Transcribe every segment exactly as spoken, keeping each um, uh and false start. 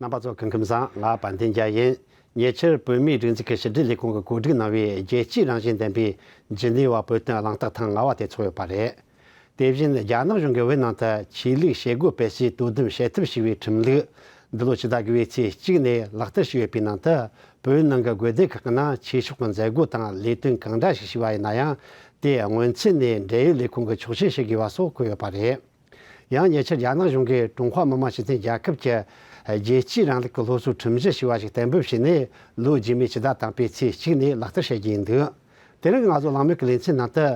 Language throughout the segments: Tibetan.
རྣམ་པ་ཚོ་སྐུ་ཁམས་བཟང་། ང་དཔལ་ལྡན་རྒྱལ་ཡིན། ཉེ་ཆར་བོད་མིའི་སྒྲིག་འཛུགས་ཀྱི་ཕྱི་དྲིལ་ལས་ཁུངས་ཀྱིས་གོ་སྒྲིག་གནང་བའི་རྒྱལ་སྤྱིའི་རང་བཞིན་ལྡན་པའི་ཇི་ནི་ཝ་བོད་དོན་གླེང་སྟེགས་ཐེངས་ལྔ་བ་དེ་ཚོགས་ཡོད་པ་རེད། དེ་བཞིན་རྒྱ་ནག་གཞུང་གིས་བོད་ནང་དུ་ཆོས་ལུགས་བྱེད་སྒོ་སྤེལ་སའི་དོ་དམ་བྱེད་ཐབས་ཞེས་པའི་ཁྲིམས་ལུགས་འདི་ལོ་ཕྱི་ཟླ་དགུ་པའི་ཚེས་གཅིག་ནས་ལག་བསྟར་བྱས་ཡོད་པའི་ནང་དུ། བོད་ནང་གི་དགོན་སྡེ་ཁག་གི་ནང་ཆོས་ཕྱོགས་ཀྱི་མཛད་སྒོ་དང་ལས་དོན་གང་འདྲ་ཞིག་བྱས་པ་ཡིན་ན་ཡང་། དེ་སྔོན་ཚུད་ནས་འབྲེལ་ཡོད་ལས་ཁུངས་ཀྱིས་ཆོག་མཆན་ཞུ་དགོས་པ་སོགས་འཁོད་ཡོད་པ་རེད། ཡང་ཉེ་ཆར་རྒྱ་ནག་གཞུང་གིས་ཀྲུང་ཧྭ་མི་དམངས་སྤྱི་མཐུན་རྒྱལ་ཁབ་ཀྱི་རྒྱལ་གཅེས་རིང་ལུགས་ཀྱི་སློབ་གསོའི་ཁྲིམས་གཞི་ཞེས་པ་ཞིག་གཏན་འབེབས་བྱས་ནས། ལོ་རྗེས་མའི་ཕྱི་ཟླ་དང་པོའི་ཚེས་གཅིག་ནས་ལག་བསྟར་བྱེད་རྒྱུ་ཡིན་འདུག་དེ་རིང་ང་ཚོ་གླེང་མོལ་གྱི་ལེ་ཚན་ནང་དུ་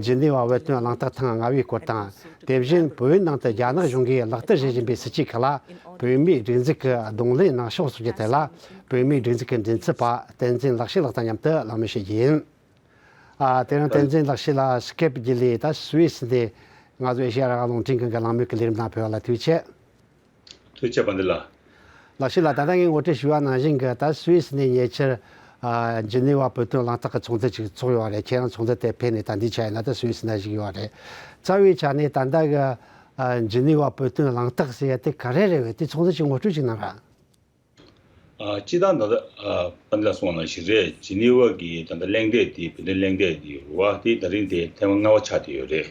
ཇི་ནི་ཝ་བོད་དོན་གླེང་སྟེགས་ཐེངས་ལྔ་བའི་སྐོར་དང་། དེ་བཞིན་བོད་ནང་དུ་རྒྱ་ནག་གཞུང་གིས་ལག་བསྟར་བྱེད་བཞིན་པའི་སྲིད་བྱུས་ཁག་ལ་བོད་མིའི་སྒྲིག་འཛུགས་ཀྱི་གདོང་ལེན་གནང་ཕྱོགས་སོགས་ཀྱི་ཐད་ལ། བོད་མིའི་སྒྲིག་འཛུགས་ཀྱི་མགྲིན་ཚབ་པ་བསྟན་འཛིན་ལེགས་བཤད་ལགས་དང་མཉམ་དུ་གླེང་མོལ་བྱེད་རྒྱུ་ཡིན། ཨ། དེ་རིང་བསྟན་འཛིན་ལགས་ཤེད་ལ་སི་ཀེབ་བརྒྱུད་ལས་ད་སུད་སི་ནས་ང་ཚོ་ཨེ་ཤེ་ཡ་རང་དབང་རླུང་འཕྲིན་ཁང་གི་གླེང་མོལ་གྱི་ལས་རིམ་ནང་ཕེབས་པ་ལ་ཐུགས་རྗེ་ཆེ། ཐུགས་རྗེ་ཆེ་དཔལ་ལྡན་ལགས། ལགས་ཤེད་ལགས། ད་ལྟ་ངས་ངོ་སྤྲོད་ཞུས་པ་ནང་བཞིན་གྱི་ད་སུད་སི་ནས་ཉེ་ཆར། ཨ། ཇི་ནི་ཝ་བོད་དོན་གླེང་སྟེགས་ཀྱི་ཚོགས་འདུ་ཅིག་ཚོགས་ཡོད་པ་རེད། ཁྱེད་རང་ཚོགས་འདུ་དེ་ཕེབས་ནས་ད་ལྟའི་ཆ་ཡིན་ན་ད་སུད་སི་ནང་བཞུགས་ཡོད་པ་རེད། རྩ་བའི་ཆ་ནས་ད་ལྟ་གི། ཨ། ཇི་ནི་ཝ་བོད་དོན་གླེང་སྟེགས་ཟེར་ཡ་དེ་ག་རེ་རེད་པས། དེ་ཚོགས་འདུ་ཅིག་ངོ་སྤྲོད་ཅིག་གནང་ར། ཨ། སྤྱིར་བཏང་ད་ལྟ། ཨ། དཔལ་ལྡན་ལགས་གསུངས་པ་ནང་བཞིན་རེད། ཇི་ནི་ཝ་གི་ད་ལྟ་གླེང་སྟེགས་དེ། བོད་དོན་གླེང་སྟེགས་དེ་ཡོད་རེད་བ། དེ་ད་རིང་དེ་ཐེངས་མ་ལྔ་པ་ཆགས་བསྡད་ཡོད་རེད།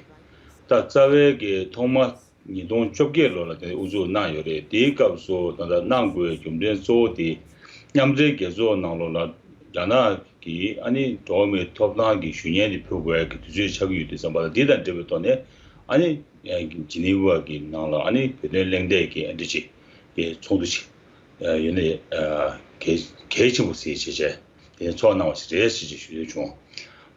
ད་རྩ་བའི་གི་ཐོག་མ་ཉིས་སྟོང་བཅོ་བརྒྱད་ལོ་ལ་དེ་དབུ་འཛུགས་གནང་ཡོད་རེད། དེའི་སྐབས་སུ་ད་ལྟ་གནང་དགོས་རྒྱུ་མཚན་གཙོ་བོ་དེ། མཉམ་འབྲེལ་རྒྱལ་ཚོགས་ནང་ལོགས་ལ་རྒྱ་ནག་གིས་ཨ་ནི་འགྲོ་བ་མིའི་ཐོབ་ཐང་གི་ཞུ་སྙན་དེ་ཕུལ་དགོས་ཀྱི་དུས་ཚོད་ཆགས་ཀྱི་ཡོད་དུས་ཙམ་པ་ལ། དེ་དང་འབྲེལ་བའི་ཐོག་ནས་ཨ་ནི་ཇི་ནི་ཝ་གི་ནང་ལ་ཨ་ནི་བོད་དོན་གླེང་སྟེགས་ཀྱི་ཨ་འདྲ་ཅིག་གི་ཚོགས་འདུ་ཅིག་ཡོད་ནས། ཨ། གལ་གལ་ཆེན་པོ་གཟིགས་བྱས་བྱས་དེ་ཚོགས་གནང་བ་ཞིག་རེད་ཟེར་ཅིག་ཞུ་འདོད་བྱུང་།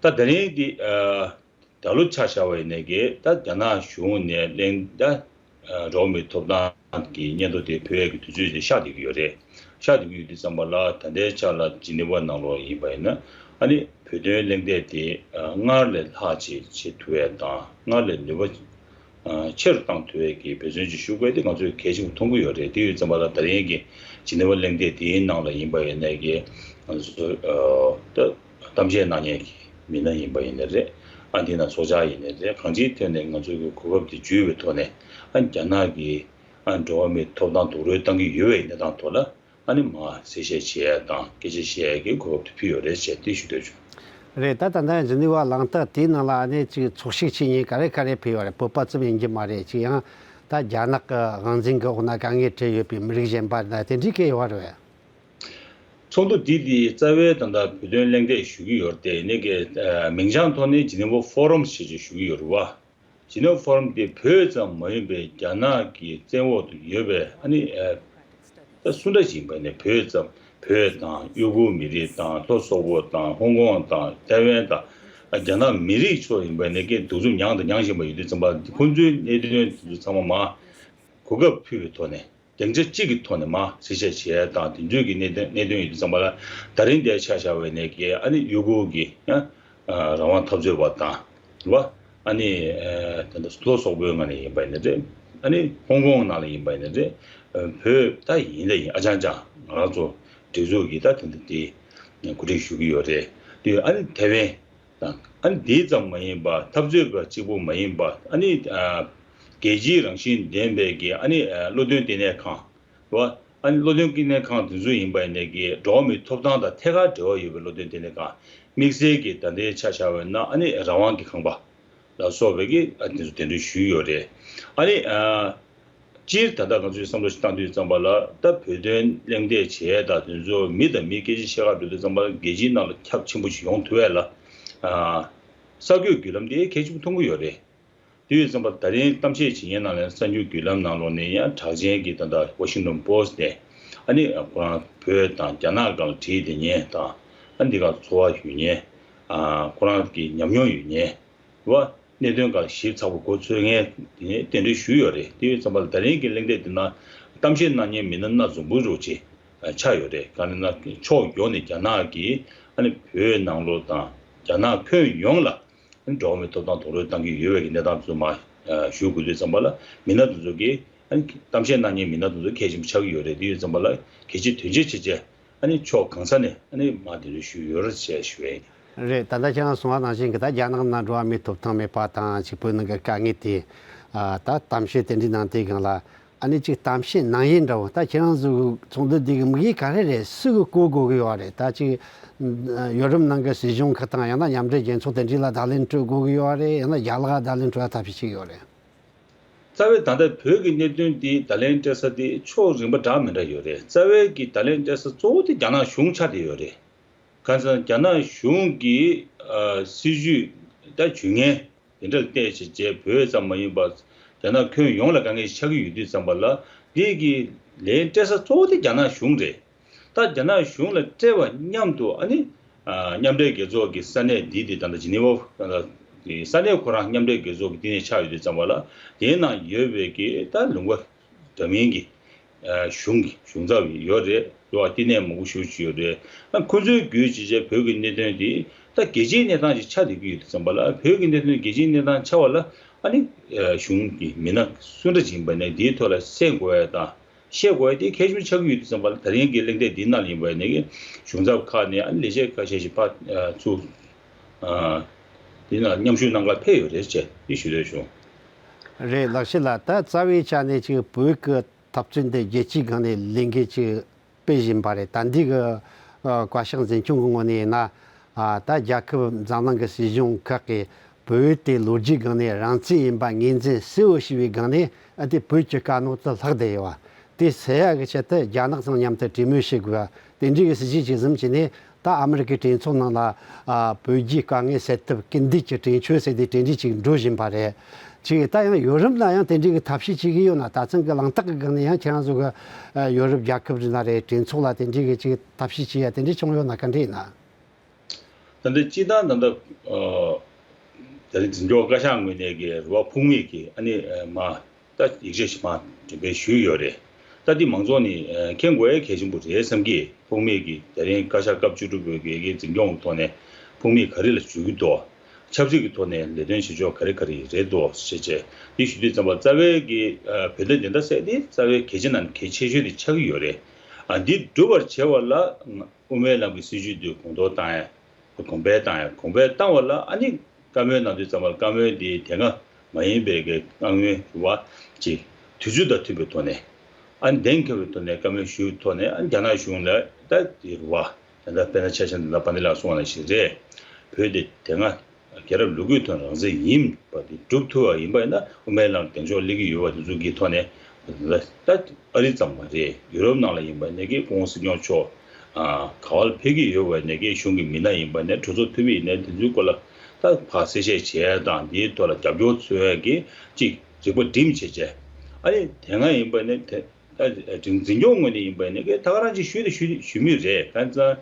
ད་དེ་རིང་འདི། ཨ། ད་ལོ་ཆ་བཞག་པ་ཡིན་ནའི་གི་ད་རྒྱ་ནག་གཞུང་ནས་གླེང་ད། ཨ། འགྲོ་བ་མིའི་ཐོབ་ཐང་གི་སྙན་ཐོ་དེ་ཕུལ་ཡས་ཀྱི་དུས་ཚོད་དེ་ཤར་བསྡད་ཀྱི་ཡོད་རེད། ཤར་བསྡད་ཀྱི་ཡོད་དུས་ཙམ་པ་ལ། ད་ལྟའི་ཆ་ལ་ཇི་ནི་ཝ་ནང་ལོགས་ཡིན་པ་ཡིན་ན་ཨ་ནི་བོད་དོན་གླེང་སྟེགས་དེ། ཨ། སྔར་ལས་ལྷག་ཅིག་བྱེད་ཐུབ་ཡས་དང་། སྔར་ལས་ནུས་པ། ཨ། ཆེ་རུ་བཏང་ཐུབ་ཡས་ཀྱི་འབད་བརྩོན་ཅིག་ཞུ་དགོས་དེ་ང་ཚོས་གལ་ཆེན་པོ་མཐོང་གི་ཡོད་རེད། དེ་ཡོད་ཙམ་པ་ལ་ད་རིང་གི་ཇི་ནི་ཝ་གླེང་སྟེགས་དེའི་ནང་ལ་ཡིན་པ་ཡིན་ནའི་གི་ང་ཚོ། ཨ། ད་གཏམ་བཤད་གནང་མཁན་གྱི་མི་སྣ་ཡིན་པ་ཡིན་ནའི་རེད། ཨ། འདི་ན་ཚོགས་བཅར་ཡིན་ནའི་རེད། གང་ཅིའི་ཐད་ནས་ང་ཚོ་གི་གོ་སྐབས་དེ་བརྒྱུད་པའི་ཐོག་ནས། ཨ། རྒྱ་ནག་གིས། ཨ། འགྲོ་བ་མིའི་ཐོབ་ཐང་རྡོག་རོལ་བཏང་གི་ཡོད་པ་ཡིན་ན་དང་ཐོག་ལ། ཨ་ནི་མར་གསལ་བཤད་བྱེད་ཡ་དང་སྐད་ཆ་བཤད་ཡ་གི་གོ་སྐབས་དེ་ཕུལ་ཡོད་རེད་ཅེས་དེ་ཞུ་འདོད་བྱུང་། རེད། ད་ད་ལྟ་ཇི་ནི་ཝ་གླེང་སྟེགས་དེའི་ནང་ལ་ཨ་ནི་ཅིག་ཚོགས་ཞུགས་བྱེད་མཁན་ག་རེ་ག་རེ་ཕེབས་ཡོད་རེད། བོད་པ་ཙམ་ཡིན་གྱི་མ་རེད། ཅིག་ཡང་ད་རྒྱ་ནག་གི་དབང་འཛིན་གྱི་འོག་ན་དཀའ་ངལ་འཕྲད་ཡོད་པའི་མི་རིགས་གཞན་པ་དང་དེ་འདྲའི་སྐད་ཡོད་རེད། ཚོགས་འདུ་འདི་དེ་རྩ་བའི་ད་ལྟ་བོད་དོན་གླེང་སྟེགས་ཞུ་གི་ཡོད་རེད་དེ། ཨ་ནི་གི། ཨ། མིང་བྱང་ཐོག་ནས་ཇི་ནི་ཝ་ཕོ་རམ་ཞེས་ཅིག་ཞུ་གི་ཡོད་རེད་བ། ཇི་ནི་ཝ་ཕོ་རམ་དེ་བོད་ཙམ་མ་ཡིན་པའི་རྒྱ་ནག་གི་བཙན་འོག་ཏུ་ཡོད་པའི། ཨ་ནི། ཨ། ད་སུ་འདྲ་ཞིག་ཡིན་པ་ནས་བོད་ཙམ། བོད་དང་ཡུ་གུར་མི་རིགས་དང་ལྷོ་སོག་པོ་དང་ཧོང་ཀོང་དང་ཐའེ་ཝན་དང་། ཨ། རྒྱ་ནག་མི་རིགས་ཚོ་ཡིན་པ་ནས་ཀྱི་གདུག་རྩུབ་མྱངས་དང་མྱངས་བཞིན་པ་ཡོད་དུས་ཙམ་པ། ཁོང་ཚོའི་གནད་དོན་དེ་ཚོ་ཚང་མ་མར་གོ་སྐབས་ཕུལ་བའི་ཐོག་ནས། སྡིངས་ཆ་གཅིག་གི་ཐོག་ནས་མར་གསལ་བཤད་བྱེད་ཡ་དང་། དེ་ཚོའི་གི་གནད་དོན་གནད་དོན་ཡོད་དུས་ཙམ་པ་ལ། ད་རིང་འདིར་ཆ་བཞག་པ་ཡིན་ནའི་གི་ཨ་ནི་ཡུ་གུར་གྱི། ཨ། རང་དབང་འཐབ་རྩོད་པ་དང་། རེད་བ། ཨ་ནི། ཨ། ད་ལྟ་ལྷོ་སོག་པོའི་ངོས་ནས་ཡིན་པ་ཡིན་ནའི་རེད། ཨ་ནི་ཧོང་ཀོང་ནང་ལ་ཡིན་པ་ཡིན་ནའི་རེད། ཨ། བོད་ད་ཡིན་ད་ཡིན། ཨ་ཅང་ཅང་ང་རང་ཚོ་སྒྲིག་འཛུགས་ཀྱིས་ད་དེ་འདྲ་དེ་གོ་སྒྲིག་ཞུ་གི་ཡོད་རེད། དེ། ཨ་ནི་ཐའེ་ཝན་དང་། ཨ་ནི་དེ་ཙམ་མ་ཡིན་པ། འཐབ་རྩོད་པ་གཅིག་པུ་མ་ཡིན་པ། ཨ་ནི། ཨ། རྒྱལ་སྤྱིའི་རང་བཞིན་ལྡན་པའི་གི། ཨ་ནི། ཨ། བློ་འདོན་ལྟེ་གནས་ཁང་། རེད་བ། ཨ་ནི་བློ་འདོན་ལྟེ་གནས་ཁང་དེ་ཚོ་ཡིན་པ་ཡིན་ནའི་གི་འགྲོ་བ་མིའི་ཐོབ་ཐང་དང་ཐད་ཀར་འབྲེལ་བ་ཡོད་པའི་བློ་འདོན་ལྟེ་གནས་ཁང་། དམིགས་བསལ་གྱི་ད་ལྟའི་ཆ་བཞག་པ་ཡིན་ན་ཨ་ནི་རང་དབང་གི་ཁང་པ་ལ་སོགས་པའི་གི། ཨ། དེ་ཚོ་གདན་འདྲེན་ཞུས་ཡོད་རེད། ཨ་ནི། ཨ། སྤྱིར་ད་ལྟ་ང་ཚོས་བསམ་བློ་ཞིག་བཏང་དུས་ཙམ་པ་ལ། ད་བོད་དོན་གླེང་སྟེགས་བྱེད་ཡས་དང་དེ་ཚོ་མི་དང་མི་སྐད་ཆ་བཤད་ག་འགྲོ་དུས་ཙམ་པ་ལ་རྒྱལ་སྤྱིའི་ནང་ལ་ཁྱབ་ཆེན་པོ་ཞིག་ཡོང་ཐུབ་ཡས་ལ། ཨ། གསར་འགོད་བརྒྱུད་ལམ་དེ་གལ་ཆེན་པོ་མཐོང་གི་ཡོད་རེད། དེ་ཡོད་ཙམ་པ་ད་རིང་གཏམ་བཤད་བྱེད་མཁན་ནང་ལ་གསར་འགྱུར་བརྒྱུད་ལམ་ནང་ལོགས་ནས་ཡང་གྲགས་ཅན་གྱི་ད་ལྟ་Washington Post་ནས། ཨ་ནི་ཁོ་རང་བོད་དང་རྒྱ་ནག་སྒང་ལ་བྲིས་བསྡད་མཁན་དང་། ཨ་ནི་འདི་ག་འཚོ་བ་ཞུ་མཁན། ཨ། ཁོ་རང་གི་ཉམས་མྱོང་ཡོད་མཁན་བ། གནད་དོན་སྒང་ཞིབ་ཚགས་པོ་གོ་ཚོད་མཁན་དེ་ནས་གདན་འདྲེན་ཞུས་ཡོད་རེད། དེ་ཡོད་ཙམ་པ་ལ་ད་རིང་གི་གླེང་སྟེགས་འདི་ནང་གཏམ་བཤད་གནང་མཁན་མི་སྣ་སྣ་འཛོམས་པོ་རོགས་ཅིག་ཆགས་ཡོད་རེད། གང་ཡིན་ན་ཕྱོགས་ཡོངས་ནས་རྒྱ་ནག་གིས་ཨ་ནི་བོད་ནང་ལོགས་དང་རྒྱ་ནག་ཁྱོན་ཡོངས་ལ་འགྲོ་བ་མིའི་ཐོབ་ཐང་རྡོག་རོལ་བཏང་གི་ཡོད་པའི་གནས་སྟངས་ཚོ་མར་ཞུ་དགོས་དུས་ཙམ་པ་ལ། མི་སྣ་དེ་ཚོ་གིས། ཨ་ནི་གཏམ་བཤད་གནང་མཁན་མི་སྣ་དེ་ཚོ་གལ་ཆེན་པོ་ཆགས་ཀྱི་ཡོད་རེད། དེ་ཡོད་ཙམ་པ་ལ་གལ་ཆེ་དོན་ཆེ་བྱས་བྱས། ཨ་ནི་ཕྱོགས་གང་ས་ནས་ཨ་ནི་མར་འདི་འདྲ་ཞུས་ཡོད་རེད་ཅེས་ཞུ་ཡ་ཡིན། རེད། ད་ལྟ་ཁྱེད་རང་གསུངས་པ་ནང་བཞིན་གྱི་ད་རྒྱ་ནག་ནང་འགྲོ་བ་མིའི་ཐོབ་ཐང་མེད་པ་དང་། ཅིག་བོད་ནང་གི་དཀའ་ངལ་དེ། ཨ། ད་གཏམ་བཤད་དེ་འདྲའི་ནང་དེའི་སྒང་ལ། ཨ་ནི་ཅིག་གཏམ་བཤད་གནང་ཡས་འདྲ་བོ། ད་ཁྱེད་རང་ཚོའི་ཚོགས་འདུ་འདི་གི་དམིགས་ཡུལ་ག་རེ་རེད། སུ་གི་གོ་དགོས་ཀྱི་ཡོད་རེད། ད་ཅིག་ཡོ་རོབ་ནང་གི་སྲིད་གཞུང་ཁག་དང་ཡང་ན་མཉམ་འབྲེལ་རྒྱལ་ཚོགས་དེ་འདྲ་ལ་བརྡ་ལན་སྤྲོད་དགོས་ཀྱི་ཡོད་རེད། ཡང་ན་རྒྱ་ལག་བརྡ་ལན་སྤྲོད་ཡ་ཐབས་ཤེས་བྱེད་ཀྱི་ཡོད་རེད། རྩ་བའི་ད་ལྟ་བོད་ཀྱི་གནད་དོན་འདི་བརྡ་ལན་སྤྲད་ས་དེ་ཕྱོགས་རིམ་པ་འདྲ་མི་འདྲ་ཡོད་རེད། རྩ་བའི་གི་བརྡ་ལན་སྤྲད་ས་གཙོ་བོ་དེ་རྒྱ་ནག་གཞུང་ཆགས་བསྡད་ཡོད་རེད། གང་ཟེར་ན་རྒྱ་ནག་གཞུང་གི་ཨ་སྲིད་ཇུས་ད་ཇུས་ངན་དེ་འདྲ་བལྟས་བྱས་རྗེས་བོད་ཙམ་མ་ཡིན་པར་རྒྱ་ནག་ཁྱོན་ཡོངས་ལ་དཀའ་ངལ་ཆགས་ཀྱི་ཡོད་དུས་ཙམ་པ་ལ་འདི་གི་ལན་སྤྲད་ས་གཙོ་བོ་དེ་རྒྱ་ནག་གཞུང་རེད། ད་རྒྱ་ནག་གཞུང་ལ་སྤྲད་པ་མཉམ་དུ་ཨ་ནི་ཨ་མཉམ་འབྲེལ་རྒྱལ་ཚོགས་ཀྱི་ས་གནས་འདི་དེ་ད་ལྟ་ཇི་ནི་ཝ་ད་ལྟ་ས་གནས་ཁོ་རང་མཉམ་འབྲེལ་རྒྱལ་ཚོགས་ཀྱི་བསྟི་གནས་ཆགས་ཡོད་དུས་ཙམ་པ་ལ་དེའི་ནང་ཡོད་པའི་གི་ད་ལུང་པ་འདྲ་མིན་གྱི་ཨ་གཞུང་གི་གཞུང་ཚབ་ཡོད་རེད། ལོ་བསྟི་གནས་མང་པོ་ཞེ་པོ་ཅིག་ཡོད་རེད། ཨ་ཁོ་ཚོའི་བརྒྱུད་བྱས་བྱས་བོད་ཀྱི་གནད་དོན་དེ་ད་རྒྱལ་སྤྱིའི་གནས་སྟངས་ཅིག་ཆགས་བསྡད་ཀྱི་ཡོད་དུས་ཙམ་པ་ལ་བོད་ཀྱི་གནད་དོན་རྒྱལ་སྤྱིའི་གནས་སྟངས་ཆགས་པ་ལ་ཨ་ནི་ཨ་གཞུང་གི་མི་སྣ་སུ་འདྲ་ཅིག་ཡིན་པ་ནས་དེའི་ཐོག་ལ་གསན་དགོས་ཡ་དང་། བཤད་དགོས་ཡ་དེ་གལ་ཆེན་པོ་ཆགས་ཀྱི་ཡོད་དུས་ཙམ་པ་ལ་ད་རིང་གི་གླེང་སྟེགས་འདིའི་ནང་ལ་ཡིན་པ་ནས་ཀྱི་གཞུང་ཚབ་ཁག་ནས་ཨ་ནི་ལས་བྱེད་ཁག་ཤས་ཤིག་ཕར་ཨ་ཚུར་ཨ་འདི་ནང་མཉམ་ཞུགས་གནང་གར་ཕེབས་ཡོད་རེད་ཅེས་འདི་ཞུ་འདོད་བྱུང་། རེད། ལགས་སེ་ལགས། ད་རྩ་བའི་ཆ་ནས་ཅིག་བོད་ཀྱི་འཐབ་རྩོད་འདི་རྒྱལ་སྤྱིའི་སྒང་ནས་ལས་འགུལ་ཅིག་སྤེལ་བཞིན་པ་རེད། ད་འདི་གི་ཨ་བཀའ་ཤག་འཛིན་སྐྱོང་གི་ངོས་ནས་ཡིན་ན། ཨ་ད་རྒྱལ་ཁབ་འཛམ་གླིང་གི་སྲིད་གཞུང་ཁག་གིས་བོད་དེ་ལོ་རྒྱུས་སྒང་ནས་རང་བཙན་ཡིན་པ་ངོས་འཛིན་གསལ་བོ་བྱས་པའི་སྒང་ནས། ཨ་དེ་བོད་ཀྱི་དཀའ་རྙོག་དེ་ལྷག་བསྡད་ཡོད་པ་དེ་སེལ་ཡག་གི་ཆེད་དུ་རྒྱ་ནག་དང་མཉམ་དུ་གྲོས་མོལ་བྱེད་དགོས་པ་དེ་འདྲའི་གི་སྲིད་ཇུས་ཅིག་བཟུང་བྱས་ནས། ད་ཨ་མི་རི་ཀའི་གྲོས་ཚོགས་ནང་ལ་ཨ་བོད་རྒྱའི་དཀའ་ངལ་སེལ་ཐབས་སྐུལ་འདེད་ཀྱི་གྲོས་ཆོད་ཟེར་དེ་གྲོས་འདེད་ཅིག་འགྲོ་བཞིན་པ་རེད། ཅིག་ད་ཡང་ཡོ་རོབ་ལ་ཡང་དེ་འདྲའི་གི་ཐབས་ཤེས་བྱེད་ཀྱི་ཡོད་ན། ད་ཐེངས་ཀྱི་གླེང་སྟེགས་ཀྱི་སྒང་ནས་ཡང་ཁྱེད་རང་ཚོ་གི་ཨ་ཡོ་རོབ་རྒྱལ་ཁབ་རེད་ན་རེད། གྲོས་ཚོགས་ལ་དེ་འདྲའི་གི་ཅིག་ཐབས་ཤེས་བྱེད་ཡ་དེ་འདྲ་བྱུང་ཡོད་ན་ག་འདྲ་ཡིན་ན། ད་ལྟ་སྤྱི་བཏང་ད་ལྟ་ཨ་ད་རིང་འཛིན་སྐྱོང་བཀའ་ཤག་ངོས་ནས་ཀྱི་རེ་བ་ཕུལ་མེད་ཀྱི་ཨ་ནི་ཨ་མ་ད་ཡིག་ཆ་ཞིག་མ་འགྲེམས་སྤེལ་ཞུས་ཡོད་རེད། ད་འདི་མང་ཚོགས་ནས་ཨ་མཁྱེན་དགོས་ཡ་གལ་ཆེན་པོ་རེད་བསམ་གྱི། ཕུལ་མེད་ཀྱི་ད་རིང་བཀའ་ཤག་སྐབས་བཅུ་དྲུག་པའི་གི་གི་འཛིན་སྐྱོང་གི་ཐོག་ནས་ཕུལ་མེད་ག་རེ་ལ་ཞུ་གི་འདུག་ཆབ་སྲིད་ཀྱི་ཐོག་ནས་ལས་དོན་བྱེད་ཕྱོགས་ག་རེ་ག་རེ་རེད་འདུག་ཞེས་བྱས་འདི་ཞུ་དུས་ཙམ་པ་རྩ་བའི་གི་ཨ་བོད་ཟླ་འདི་ཟླ་ཟེར་འདི་རྩ་བའི་གལ་ཆེ་ནང་གལ་ཆེ་ཤོས་དེ་ཆགས་ཀྱི་ཡོད་རེད། ཨ་འདི་འགྲུབ་པར་བྱེད་པ་ལ་དབུ་མའི་ལམ་གྱི་སྲིད་བྱུས་འདི་གོང་མཐོར་བཏང་ཡ། གོང་འཕེལ་བཏང་ཡ། གོང་འཕེལ་བཏང་བ་ལ་ཨ་ནི་བཀའ་མོལ་གནང་དུས་ཙམ་པར་བཀའ་མོལ་འདི་དེ་སྔ་མ་ཡིན་པའི་གི་བཀའ་མོལ་བ་ཅིག་དུས་ཚོད་དང་མཐུན་པའི་ཐོག་ནས་ཨ་ནི་གཏན་འཁེལ་བའི་ཐོག་ནས་བཀའ་མོལ་ཞུས་ཐོག་ནས་ཨ་ནི་རྒྱ་ནག་གཞུང་ལ་ད་དེ་རུ་བ་ད་ལྟ་དཔེར་ན་ཆ་བཞག་ན་ད་ལྟ་པ་ཎི་ལགས་གསུངས་པ་ནང་བཞིན་རེད། བོད་དེ་དེ་སྔ་རྒྱལ་རབས་ལོ་རྒྱུས་ཐོག་རང་བཙན་ཡིན་པ་དེ་སྒྲུབ་ཐུབ་པ་ཡིན་པ་ཡིན་ན་དབུ་མའི་ལམ་གདེང་འཇོག་སླེབས་ཀྱི་ཡོད་པ་དེ་ཚོ་གི་ཐོག་ནས་ད་ཨ་རི་ཙམ་མ་རེད། ཡུ་རོབ་ནང་ལ་ཡིན་པ་ནས་ཀྱི་སྐུ་ངོ་སྲིད་སྐྱོང་མཆོག་ཨ་ག་བ་ལ་ཕེབས་ཀྱི་ཡོད་པ་ནས་ཀྱི་གཞུང་གི་མི་སྣ་ཡིན་པ་ནས་གྲོས་ཚོགས་འཐུས་མི་ཡིན་ནས་དེ་ཚོའི་སྐོར་ལ་ད་ཕར་གསལ་བཤད་བྱེད་ཡ་དང་དེའི་ཐོག་ལ་རྒྱབ་སྐྱོར་འཚོལ་ཡ་གི་ཅིག་རིག་པ་སྒྲིམ་བྱས་བྱས་ཨ་ནི་དེ་སྔ་ཡིན་པ་ནས་དེ། ད་འཛིན་སྐྱོང་ངོས་ནས་ཡིན་པ་ཡིན་ན་ད་ག་རང་ཅིག་ཞུས་དང་ཞུ་ཞུ་མུས་རེད། ད་ཙང་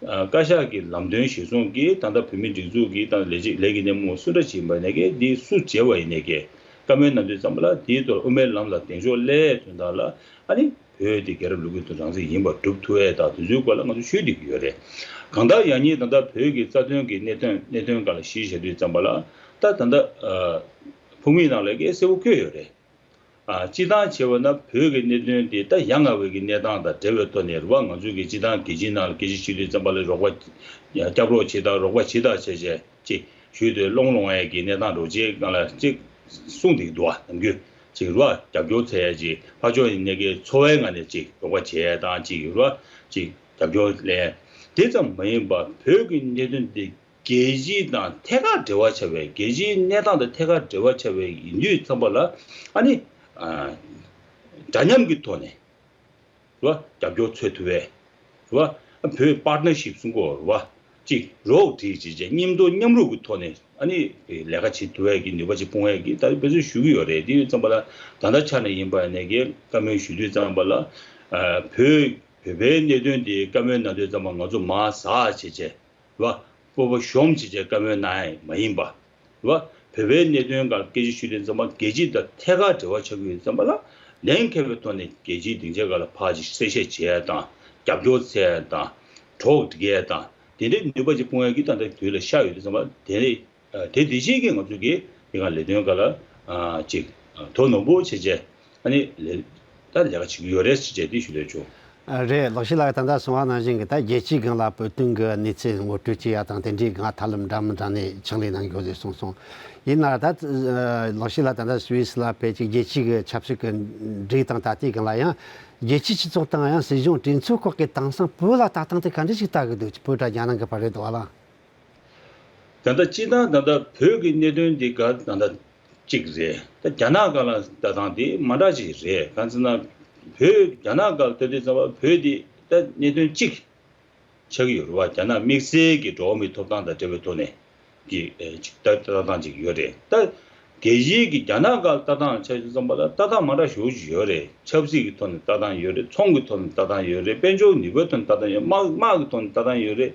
བཀའ་ཤག་གི་ལམ་སྟོན་གཞིར་བཟུང་གིས་ད་ལྟ་བོད་མིའི་སྒྲིག་འཛུགས་ཀྱི་ད་ལས་བྱེད་ལས་ཀྱི་སྣེ་མོ་སུ་འདྲ་ཅིག་ཡིན་པ་ཡིན་ན་དེ་སུ་བྱས་པ་ཡིན་ནའི་བཀའ་མོལ་གནང་དུས་ཙམ་པ་ལ་དེའི་ཐོག་དབུ་མའི་ལམ་ལ་གདེང་འཇོག་སླེབས་དོན་དག་ལ་ཨ་ནི་བོད་དེ་རྒྱལ་རབས་ལོ་རྒྱུས་ཐོག་རང་བཙན་ཡིན་པ་སྒྲུབ་ཐུབ་ཡས་དང་དེ་ཚོའི་སྐོར་ལ་ང་ཚོ་ཞུས་བསྡད་ཀྱི་ཡོད་རེད། གང་ལྟར་ཡང་སྙིང་ད་ལྟ་བོད་ཀྱི་རྩ་དོན་གྱི་གནད་དོན་གནད་དོན་སྒང་ལ་གཞི་བཞག་དུས་ཙམ་པ་ལ་ད་ད་ལྟ་ཕུགས་དམིགས་ནང་ལ་གས་གསལ་པོ་བཀོད་ཡོད་རེད། ཨ་སྤྱི་བཏང་བྱས་པ་ན་བོད་ཀྱི་གནད་དོན་དེ་ད་ཡ་ང་བའི་གི་གནས་སྟངས་དང་འབྲེལ་བའི་ཐོག་ནས་རེད་བ། ང་ཚོའི་གི་སྤྱི་བཏང་རྒྱལ་སྤྱིའི་ནང་ལ་སྐད་ཆ་བཤད་དུས་ཙམ་པ་ལ་རོགས་པ་སྐྱབས་རོགས་བྱེད་དང་རོགས་པ་བྱེད་དང་བྱས་བྱས་ཅིག་ཞུས་དུས་སློང་སློང་བའི་གི་གནས་སྟངས་རོགས་བྱེད་སྒང་ལ་ཅིག་གསུངས་བསྡད་ཀྱི་འདུག་བ། ནམ་རྒྱུན་ཅིག་རེད་བ། རྒྱབ་སྐྱོར་འཚོལ་ཡ་ཅིག་ཕར་ཕྱོགས་ནས་ཀྱི་འཚོ་བའི་ངང་ནས་ཅིག་རོགས་པ་བྱེད་ཡ་དང་ཅིག་རེད་བ། ཅིག་རྒྱབ་སྐྱོར་ལེན་ཡ་དེ་ཙམ་མ་ཡིན་པར་བོད་ཀྱི་གནད་དོན་དེ་རྒྱལ་སྤྱི་དང་ཐད་ཀར་འབྲེལ་བ་ཆགས་པའི་རྒྱལ་སྤྱིའི་གནས་སྟངས་དང་ཐད་ཀར་འབྲེལ་བ་ཆགས་པའི་ཡིན་དུས་ཙམ་པ་ལ་ཨ་ནི་ཨ་འདྲ་མཉམ་གྱི་ཐོག་ནས་རེད་བ། རྒྱབ་སྐྱོར་འཚོལ་ཐུབ་པའི་རེད་བ། བོད་པར་ཊི་ནར་ཤིབ་གསུང་གོ་རེད་བ། གཅིག་རོགས་སྒྲིག་བྱས་བྱས་མཉམ་དུ་མཉམ་རུབ་ཀྱི་ཐོག་ནས་ཨ་ནི་ལས་ཀ་བྱེད་ཐུབ་པའི་གི་ནུས་པ་ཅིག་སྤུངས་ཡས་ཀྱི་ད་དཔེ་མཚོན་ཞུ་གི་ཡོད་རེད། དེ་ཡིན་ཙམ་པ་ལ་ད་ལྟ་ཆ་ནས་ཡིན་པ་ནས་ཀྱི་བཀའ་མོལ་ཞུ་དུས་ཙམ་པ་ལ་ཨ་བོད་བོད་པའི་གནད་དོན་དེ་བཀའ་མོལ་གནང་དུས་ཙམ་པ་ང་ཚོ་མར་ཟག་བྱས་བྱས། རེད་བ། སྤོབས་པ་གཞོམ་བྱས་བྱས་བཀའ་མོལ་གནང་ཡ་མ་ཡིན་པ། རེད་བ། བོད་པའི་གནད་དོན་སྒང་སྐད་ཆ་ཞུ་དུས་ཙམ་པ་རྒྱལ་སྤྱི་དང་ཐད་ཀར་འབྲེལ་བ་ཆགས་ཀྱི་ཡོད་ཙམ་པ་ལ་ལན་འཁེལ་བའི་ཐོག་ནས་རྒྱལ་སྤྱིའི་སྡིངས་ཆ་སྒང་ལ་ཕར་ཅིག་གསལ་བཤད་བྱེད་ཡ་དང་རྒྱབ་སྐྱོར་འཚོལ་ཡ་དང་གྲོགས་སྒྲིག་ཡ་དང་དེ་འདྲའི་ནུས་པ་ཅིག་སྤུངས་ཡ་གི་ད་ལྟ་དུས་ལ་ཤར་ཡོད་དུས་ཙམ་པ་དེ་ནས་དེ་དེ་བཞིན་གྱི་ང་ཚོ་གི་དེ་ག་ལས་དོན་སྒང་ལ་ཅིག་དོ་ནོར་བུ་བྱས་བྱས་ཨ་ནི་ལས་ད་ལས་ཀ་བྱེད་ཀྱི་ཡོད་རེད་ཟེར་བྱས་དེ་ཞུ་འདོད་བྱུང་། རེད། ལགས་བཤད་ལགས། ད་ལྟ་གསུངས་པ་ནང་བཞིན་གྱི་ད་རྒྱལ་སྤྱིའི་སྒང་ལ་བོད་དོན་གྱི་གནས་ཚུལ་ངོ་སྤྲོད་བྱེད་ཡ་དང་དེ་འདྲའི་སྒང་ཐབས་ལམ་འདྲ་མི་འདྲ་ནས་ཕྱག་ལས་གནང་དགོས་ཟེར་གསུངས་སོང་། ཡིན་ན་ད་ལགས་བཤད་ལགས། ད་ལྟ་སུད་སི་ལ་ཕེབས་ཀྱི་རྒྱལ་སྤྱིའི་གི་ཆབ་སྲིད་ཀྱི་འགྲིག་དང་ད་ལྟའི་སྒང་ལ་ཡང་རྒྱལ་སྤྱིའི་སྤྱི་ཚོགས་དང་ཡང་སྲིད་གཞུང་གྲོས་ཚོགས་ཁག་གི་དེང་སང་བོད་ལ་ལྟ་སྟངས་དེ་ག་འདྲ་ཞིག་ལྟ་གི་འདུག་བོད་དང་རྒྱ་ནག་གི་བར་རེད་འདུག་བ་ལ། ད་ལྟ་སྤྱིར་བཏང་ད་ལྟ་བོད་ཀྱི་གནད་དོན་འདི་ག་ད་ལྟ་གཅིག་རེད། ད་རྒྱ་ནག་སྒང་ལ་ལྟ་སྟངས་དེ་མ་འདྲ་ཞིག་རེད། གང་ཟེར་ན། བོད་རྒྱ་ནག་སྒང་ལ་ལྟ་དུས་ཙམ་པ་བོད་འདི་ད་གནད་དོན་གཅིག་ཆགས་ཀྱི་ཡོད་རེད་བ། རྒྱ་ནག་དམིགས་བསལ་གྱི་འགྲོ་བ་མིའི་ཐོབ་ཐང་དང་འབྲེལ་བའི་ཐོག་ནས་ཀྱི་ཨེ་ཅིག་ལྟ་ལྟ་སྟངས་ཅིག་ཡོད་རེད། ད་རྒྱལ་སྤྱིའི་གི་རྒྱ་ནག་སྒང་ལ་ལྟ་སྟངས་ཆ་བཞག་ཙམ་པ་ལ་ལྟ་སྟངས་མ་འདྲ་ཞེ་པོ་ཅིག་ཡོད་རེད། ཆབ་སྲིད་ཀྱི་ཐོག་ནས་ལྟ་སྟངས་ཡོད་རེད། ཚོང་གི་ཐོག་ནས་ལྟ་སྟངས་ཡོད་རེད། དཔལ་འབྱོར་ནུས་པའི་ཐོག་ནས་ལྟ་སྟངས་ཡོད་རེད། དམག་དམག་གི་ཐོག་ནས་ལྟ་སྟངས་ཡོད་རེད།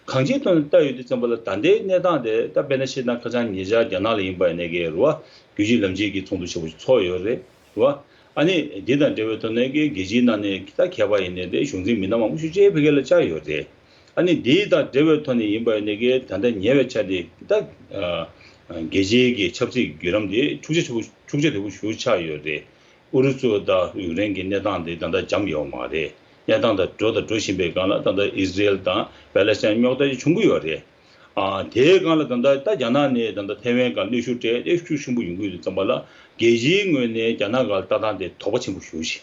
གང་ཅིའི་ཐོག་ནས་ལྟ་ཡོད་དུས་ཙམ་པ་ལ་ད་ལྟའི་གནས་སྟངས་དེ་ད་དཔེར་ན་བཤད་ན་ཁ་སང་ཉེ་ཆར་རྒྱ་ནག་ལ་ཡིན་པ་ཡིན་ནའི་གི་རེད་བ། རྒྱལ་སྤྱིའི་ལམ་ཆེན་གྱི་ཚོགས་འདུ་ཆེན་པོ་ཞིག་ཚོགས་ཡོད་རེད། རེད་བ། ཨ་ནི་འདི་དང་འབྲེལ་བའི་ཐོག་ནས་ཀྱི་རྒྱལ་སྤྱིའི་ནང་ནས་ད་མཁས་པ་ཡིན་ནའི་དེ་གཞུང་འཛིན་མི་སྣ་མང་པོ་ཞིག་ཅིག་ཕ་གི་ལ་བཅར་ཡོད་རེད། ཨ་ནི་འདི་དང་འབྲེལ་བའི་ཐོག་ནས་ཡིན་པ་ཡིན་ནའི་ཀྱི་ད་ལྟ་ཉེ་བའི་ཆར་དེ་ད་ཨ་རྒྱལ་སྤྱིའི་གི་ཆབ་སྲིད་བརྒྱུད་རིམ་དེ་འཁྱུག་ཆ་ཆེ་པོ་འཁྱུག་ཆ་དོད་པོ་ཞེ་པོ་ཆགས་ཡོད་རེད། ཨུ་རུ་སུ་དང་ཡུཀ་རེན་གྱི་གནས་སྟངས་དེ་ད་ལྟ་འཇམ་ཡོད་མ་རེད། གནས་སྟངས་ད་འགྲོ་དང་འགྲོ་བཞིན་པའི་སྒང་ལ་ད་ལྟ་ཨི་སི་རེལ་དང་པེ་ལེ་སི་ཐན་རྙོག་དྲ་ཞིག་བྱུང་གི་ཡོད་རེད། ཨ་དེའི་སྒང་ལ་ད་ལྟ་ད་རྒྱ་ནག་ནས་ད་ལྟ་ཐའེ་ཝན་སྒང་གནོན་ཤུགས་སྤྲད་དེ་ཤུགས་ཆེན་པོ་ཡོང་གི་ཡོད་དུས་ཙམ་པ་ལ་རྒྱལ་སྤྱིའི་ངོས་ནས་རྒྱ་ནག་སྒང་ལ་ལྟ་སྟངས་དེ་དོགས་པ་ཆེན་པོ་ཞེ་པོ་ཞིག་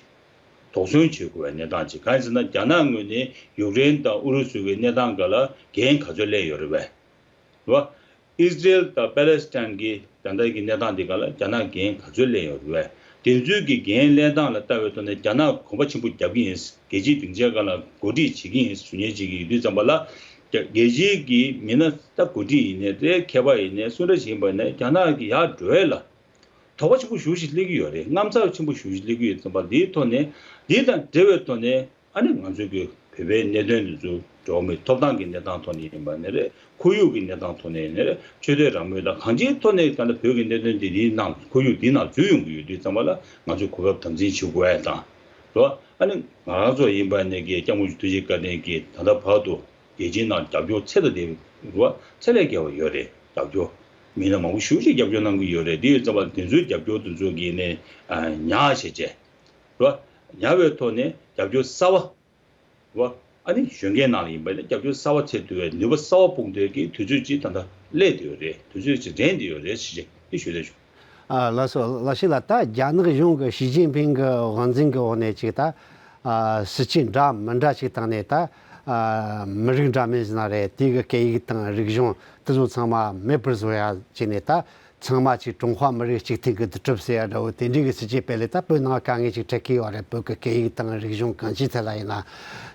དོགས་ཟོན་བྱེད་དགོས་པའི་གནས་སྟངས་ཅིག་གང་ཡིན་ཟེར་ན་རྒྱ་ནག་ངོས་ནས་ཡུཀ་རེན་དང་ཨུ་རུ་སུ་གི་གནས་སྟངས་སྒང་ལ་འགན་ག་ཚོད་ལེན་ཡོད་རེད་པས། རེད་བ། ཨི་སི་རེལ་དང་པེ་ལེ་སི་ཐན་གྱི་ད་ལྟ་གི་གནས་སྟངས་འདི་སྒང་ལ་རྒྱ་ནག་འགན་ག་ཚོད་ལེན་ཡོད་རེད། དེ་ཚོའི་གི་འགན་ལེན་སྟངས་ལ་ལྟ་བའི་ཐོག་ནས་རྒྱ་ནག་གོམ་པ་ཆེན་པོ་རྒྱབ་ཀྱི་ཡིན། རྒྱལ་སྤྱིའི་སྡིངས་ཆའི་སྒང་ལ་གོ་སྒྲིག་བྱེད་ཀྱི་ཡིན་ཞུ་མཁན་ཅིག་ཡོད་དུས་ཙམ་པ་ལ་རྒྱ་རྒྱལ་སྤྱིའི་གི་མི་སྣ་ད་གོ་སྒྲིག་ཡིན་ནའི་རེད། མཁས་པ་ཡིན་ནའི་སུ་འདྲ་ཞིག་ཡིན་པ་ཡིན་ནའི་རྒྱ་ནག་གི་ཡར་འགྲོ་ཡས་ལ་དོགས་པ་ཆེན་པོ་ཞེ་པོ་ཞིག་སླེབས་ཀྱི་ཡོད་རེད། དངངས་འཚབ་ཆེན་པོ་ཞེ་པོ་ཞིག་སླེབས་ཀྱི་ཡོད་ཙམ་པ་འདིའི་ཐོག་ནས་འདི་དང་འབྲེལ་བའི་ཐོག་ནས་ཨ་ནི་ང་ཚོའི་གི་བོད་པའི་གནད་དོན་འདི་ཚོ་འགྲོ་བ་མིའི་ཐོབ་ཐང་གི་གནས་སྟངས་ཐོག་ནས་ཡིན་པ་ནི་རེད། ཁོར་ཡུག་གི་གནས་སྟངས་ཐོག་ནས་ཡིན་ནི་རེད། ཆོས་དད་རང་མོས་དང་གང་ཅིའི་ཐོག་ནས་ད་ལྟ་བོད་ཀྱི་གནད་དོན་འདི་འདིའི་ནང་ཁོར་ཡུག་འདིའི་ནང་འཛུལ་ཡོང་གི་ཡོད་དུས་ཙམ་པ་ལ་ང་ཚོས་གོ་སྐབས་དམ་འཛིན་བྱེད་དགོས་ཡ་དང་རེད། ཨ་ནི་ང་རང་ཚོ་ཡིན་པ་ནས་ཀྱི་སྐྱབས་མགོན་ཆེན་པོ་ཐུགས་རྗེ་བཀའ་དྲིན་གྱིས་ད་ལྟ་བར་དུ་རྒྱལ་སྤྱིའི་ནང་རྒྱབ་སྐྱོར་ཚད་དང་ལྡན་པ་ཚད་ལས་བརྒལ་བ་ཡོད་རེད། རྒྱབ་སྐྱོར་མི་སྣ་མང་པོ་ཞེ་པོ་ཅིག་རྒྱབ་སྐྱོར་གནང་གི་ཡོད་རེད། དེ་ཡོད་ཙམ་པ་དེ་ཚོའི་རྒྱབ་སྐྱོར་དེ་ཚོ་གིས་ནས་ཉར་བྱས་རྗེས་རེད། ཉར་བའི་ཐོག་ནས་རྒྱབ་སྐྱོར་གསར་བ་རེད། ཨ་ནི་གཞོན་སྐྱེས་ནང་ལ་ཡིན་པ་ཡིན་ན་རྒྱབ་སྐྱོར་གསར་བ་ཐེབས་ཐུབ་པའི་ནུས་པ་གསར་བ་སྤུངས་ཐུབ་ཀྱི་དུས་ཚོད་ཅིག་ད་ལྟ་སླེབས་བསྡད་ཡོད་རེད། དུས་ཚོད་ཅིག་འགྲེང་བསྡད་ཡོད་རེད་ཞེས་བྱས་དེ་ཞུ་འདོད་བྱུང་། ཨ་ལགས་སོ། ལགས་ཤེས་ལགས། ད་རྒྱ་ནག་གཞུང་གི་ཞི་ཅིན་ཕིང་གི་དབང་འཛིན་གི་འོག་ནས་ཅིག་ད་ཨ་སྲིད་ཇུས་འདྲ་མི་འདྲ་ཅིག་བཏང་ནས་ད་ཨ་མི་རིགས་འདྲ་མིན་ཟེར་ན་རེད། དེ་གི་སྐད་ཡིག་དང་རིག་གཞུང་དེ་ཚོ་ཚང་མ་མེད་པར་བཟོ་ཡ་བྱས་ནས་ད་ཚང་མ་ཅིག་ཀྲུང་ཧྭ་མི་རིགས་གཅིག་མཐུན་གྱི་འདུ་གྲུབ་ཟེར་ཡ་འདྲ་བོ་དེ་འདྲའི་གི་སྲིད་ཇུས་སྤེལ་ལས་ད་བོད་ནང་དཀའ་ངལ་ཅིག་འཕྲད་ཀྱི་ཡོད་རེད། བོད་ཀྱི་སྐད་ཡིག་དང་རིག་གཞུང་གང་ཅིའི་ཐད་ལ་ཡིན་ན་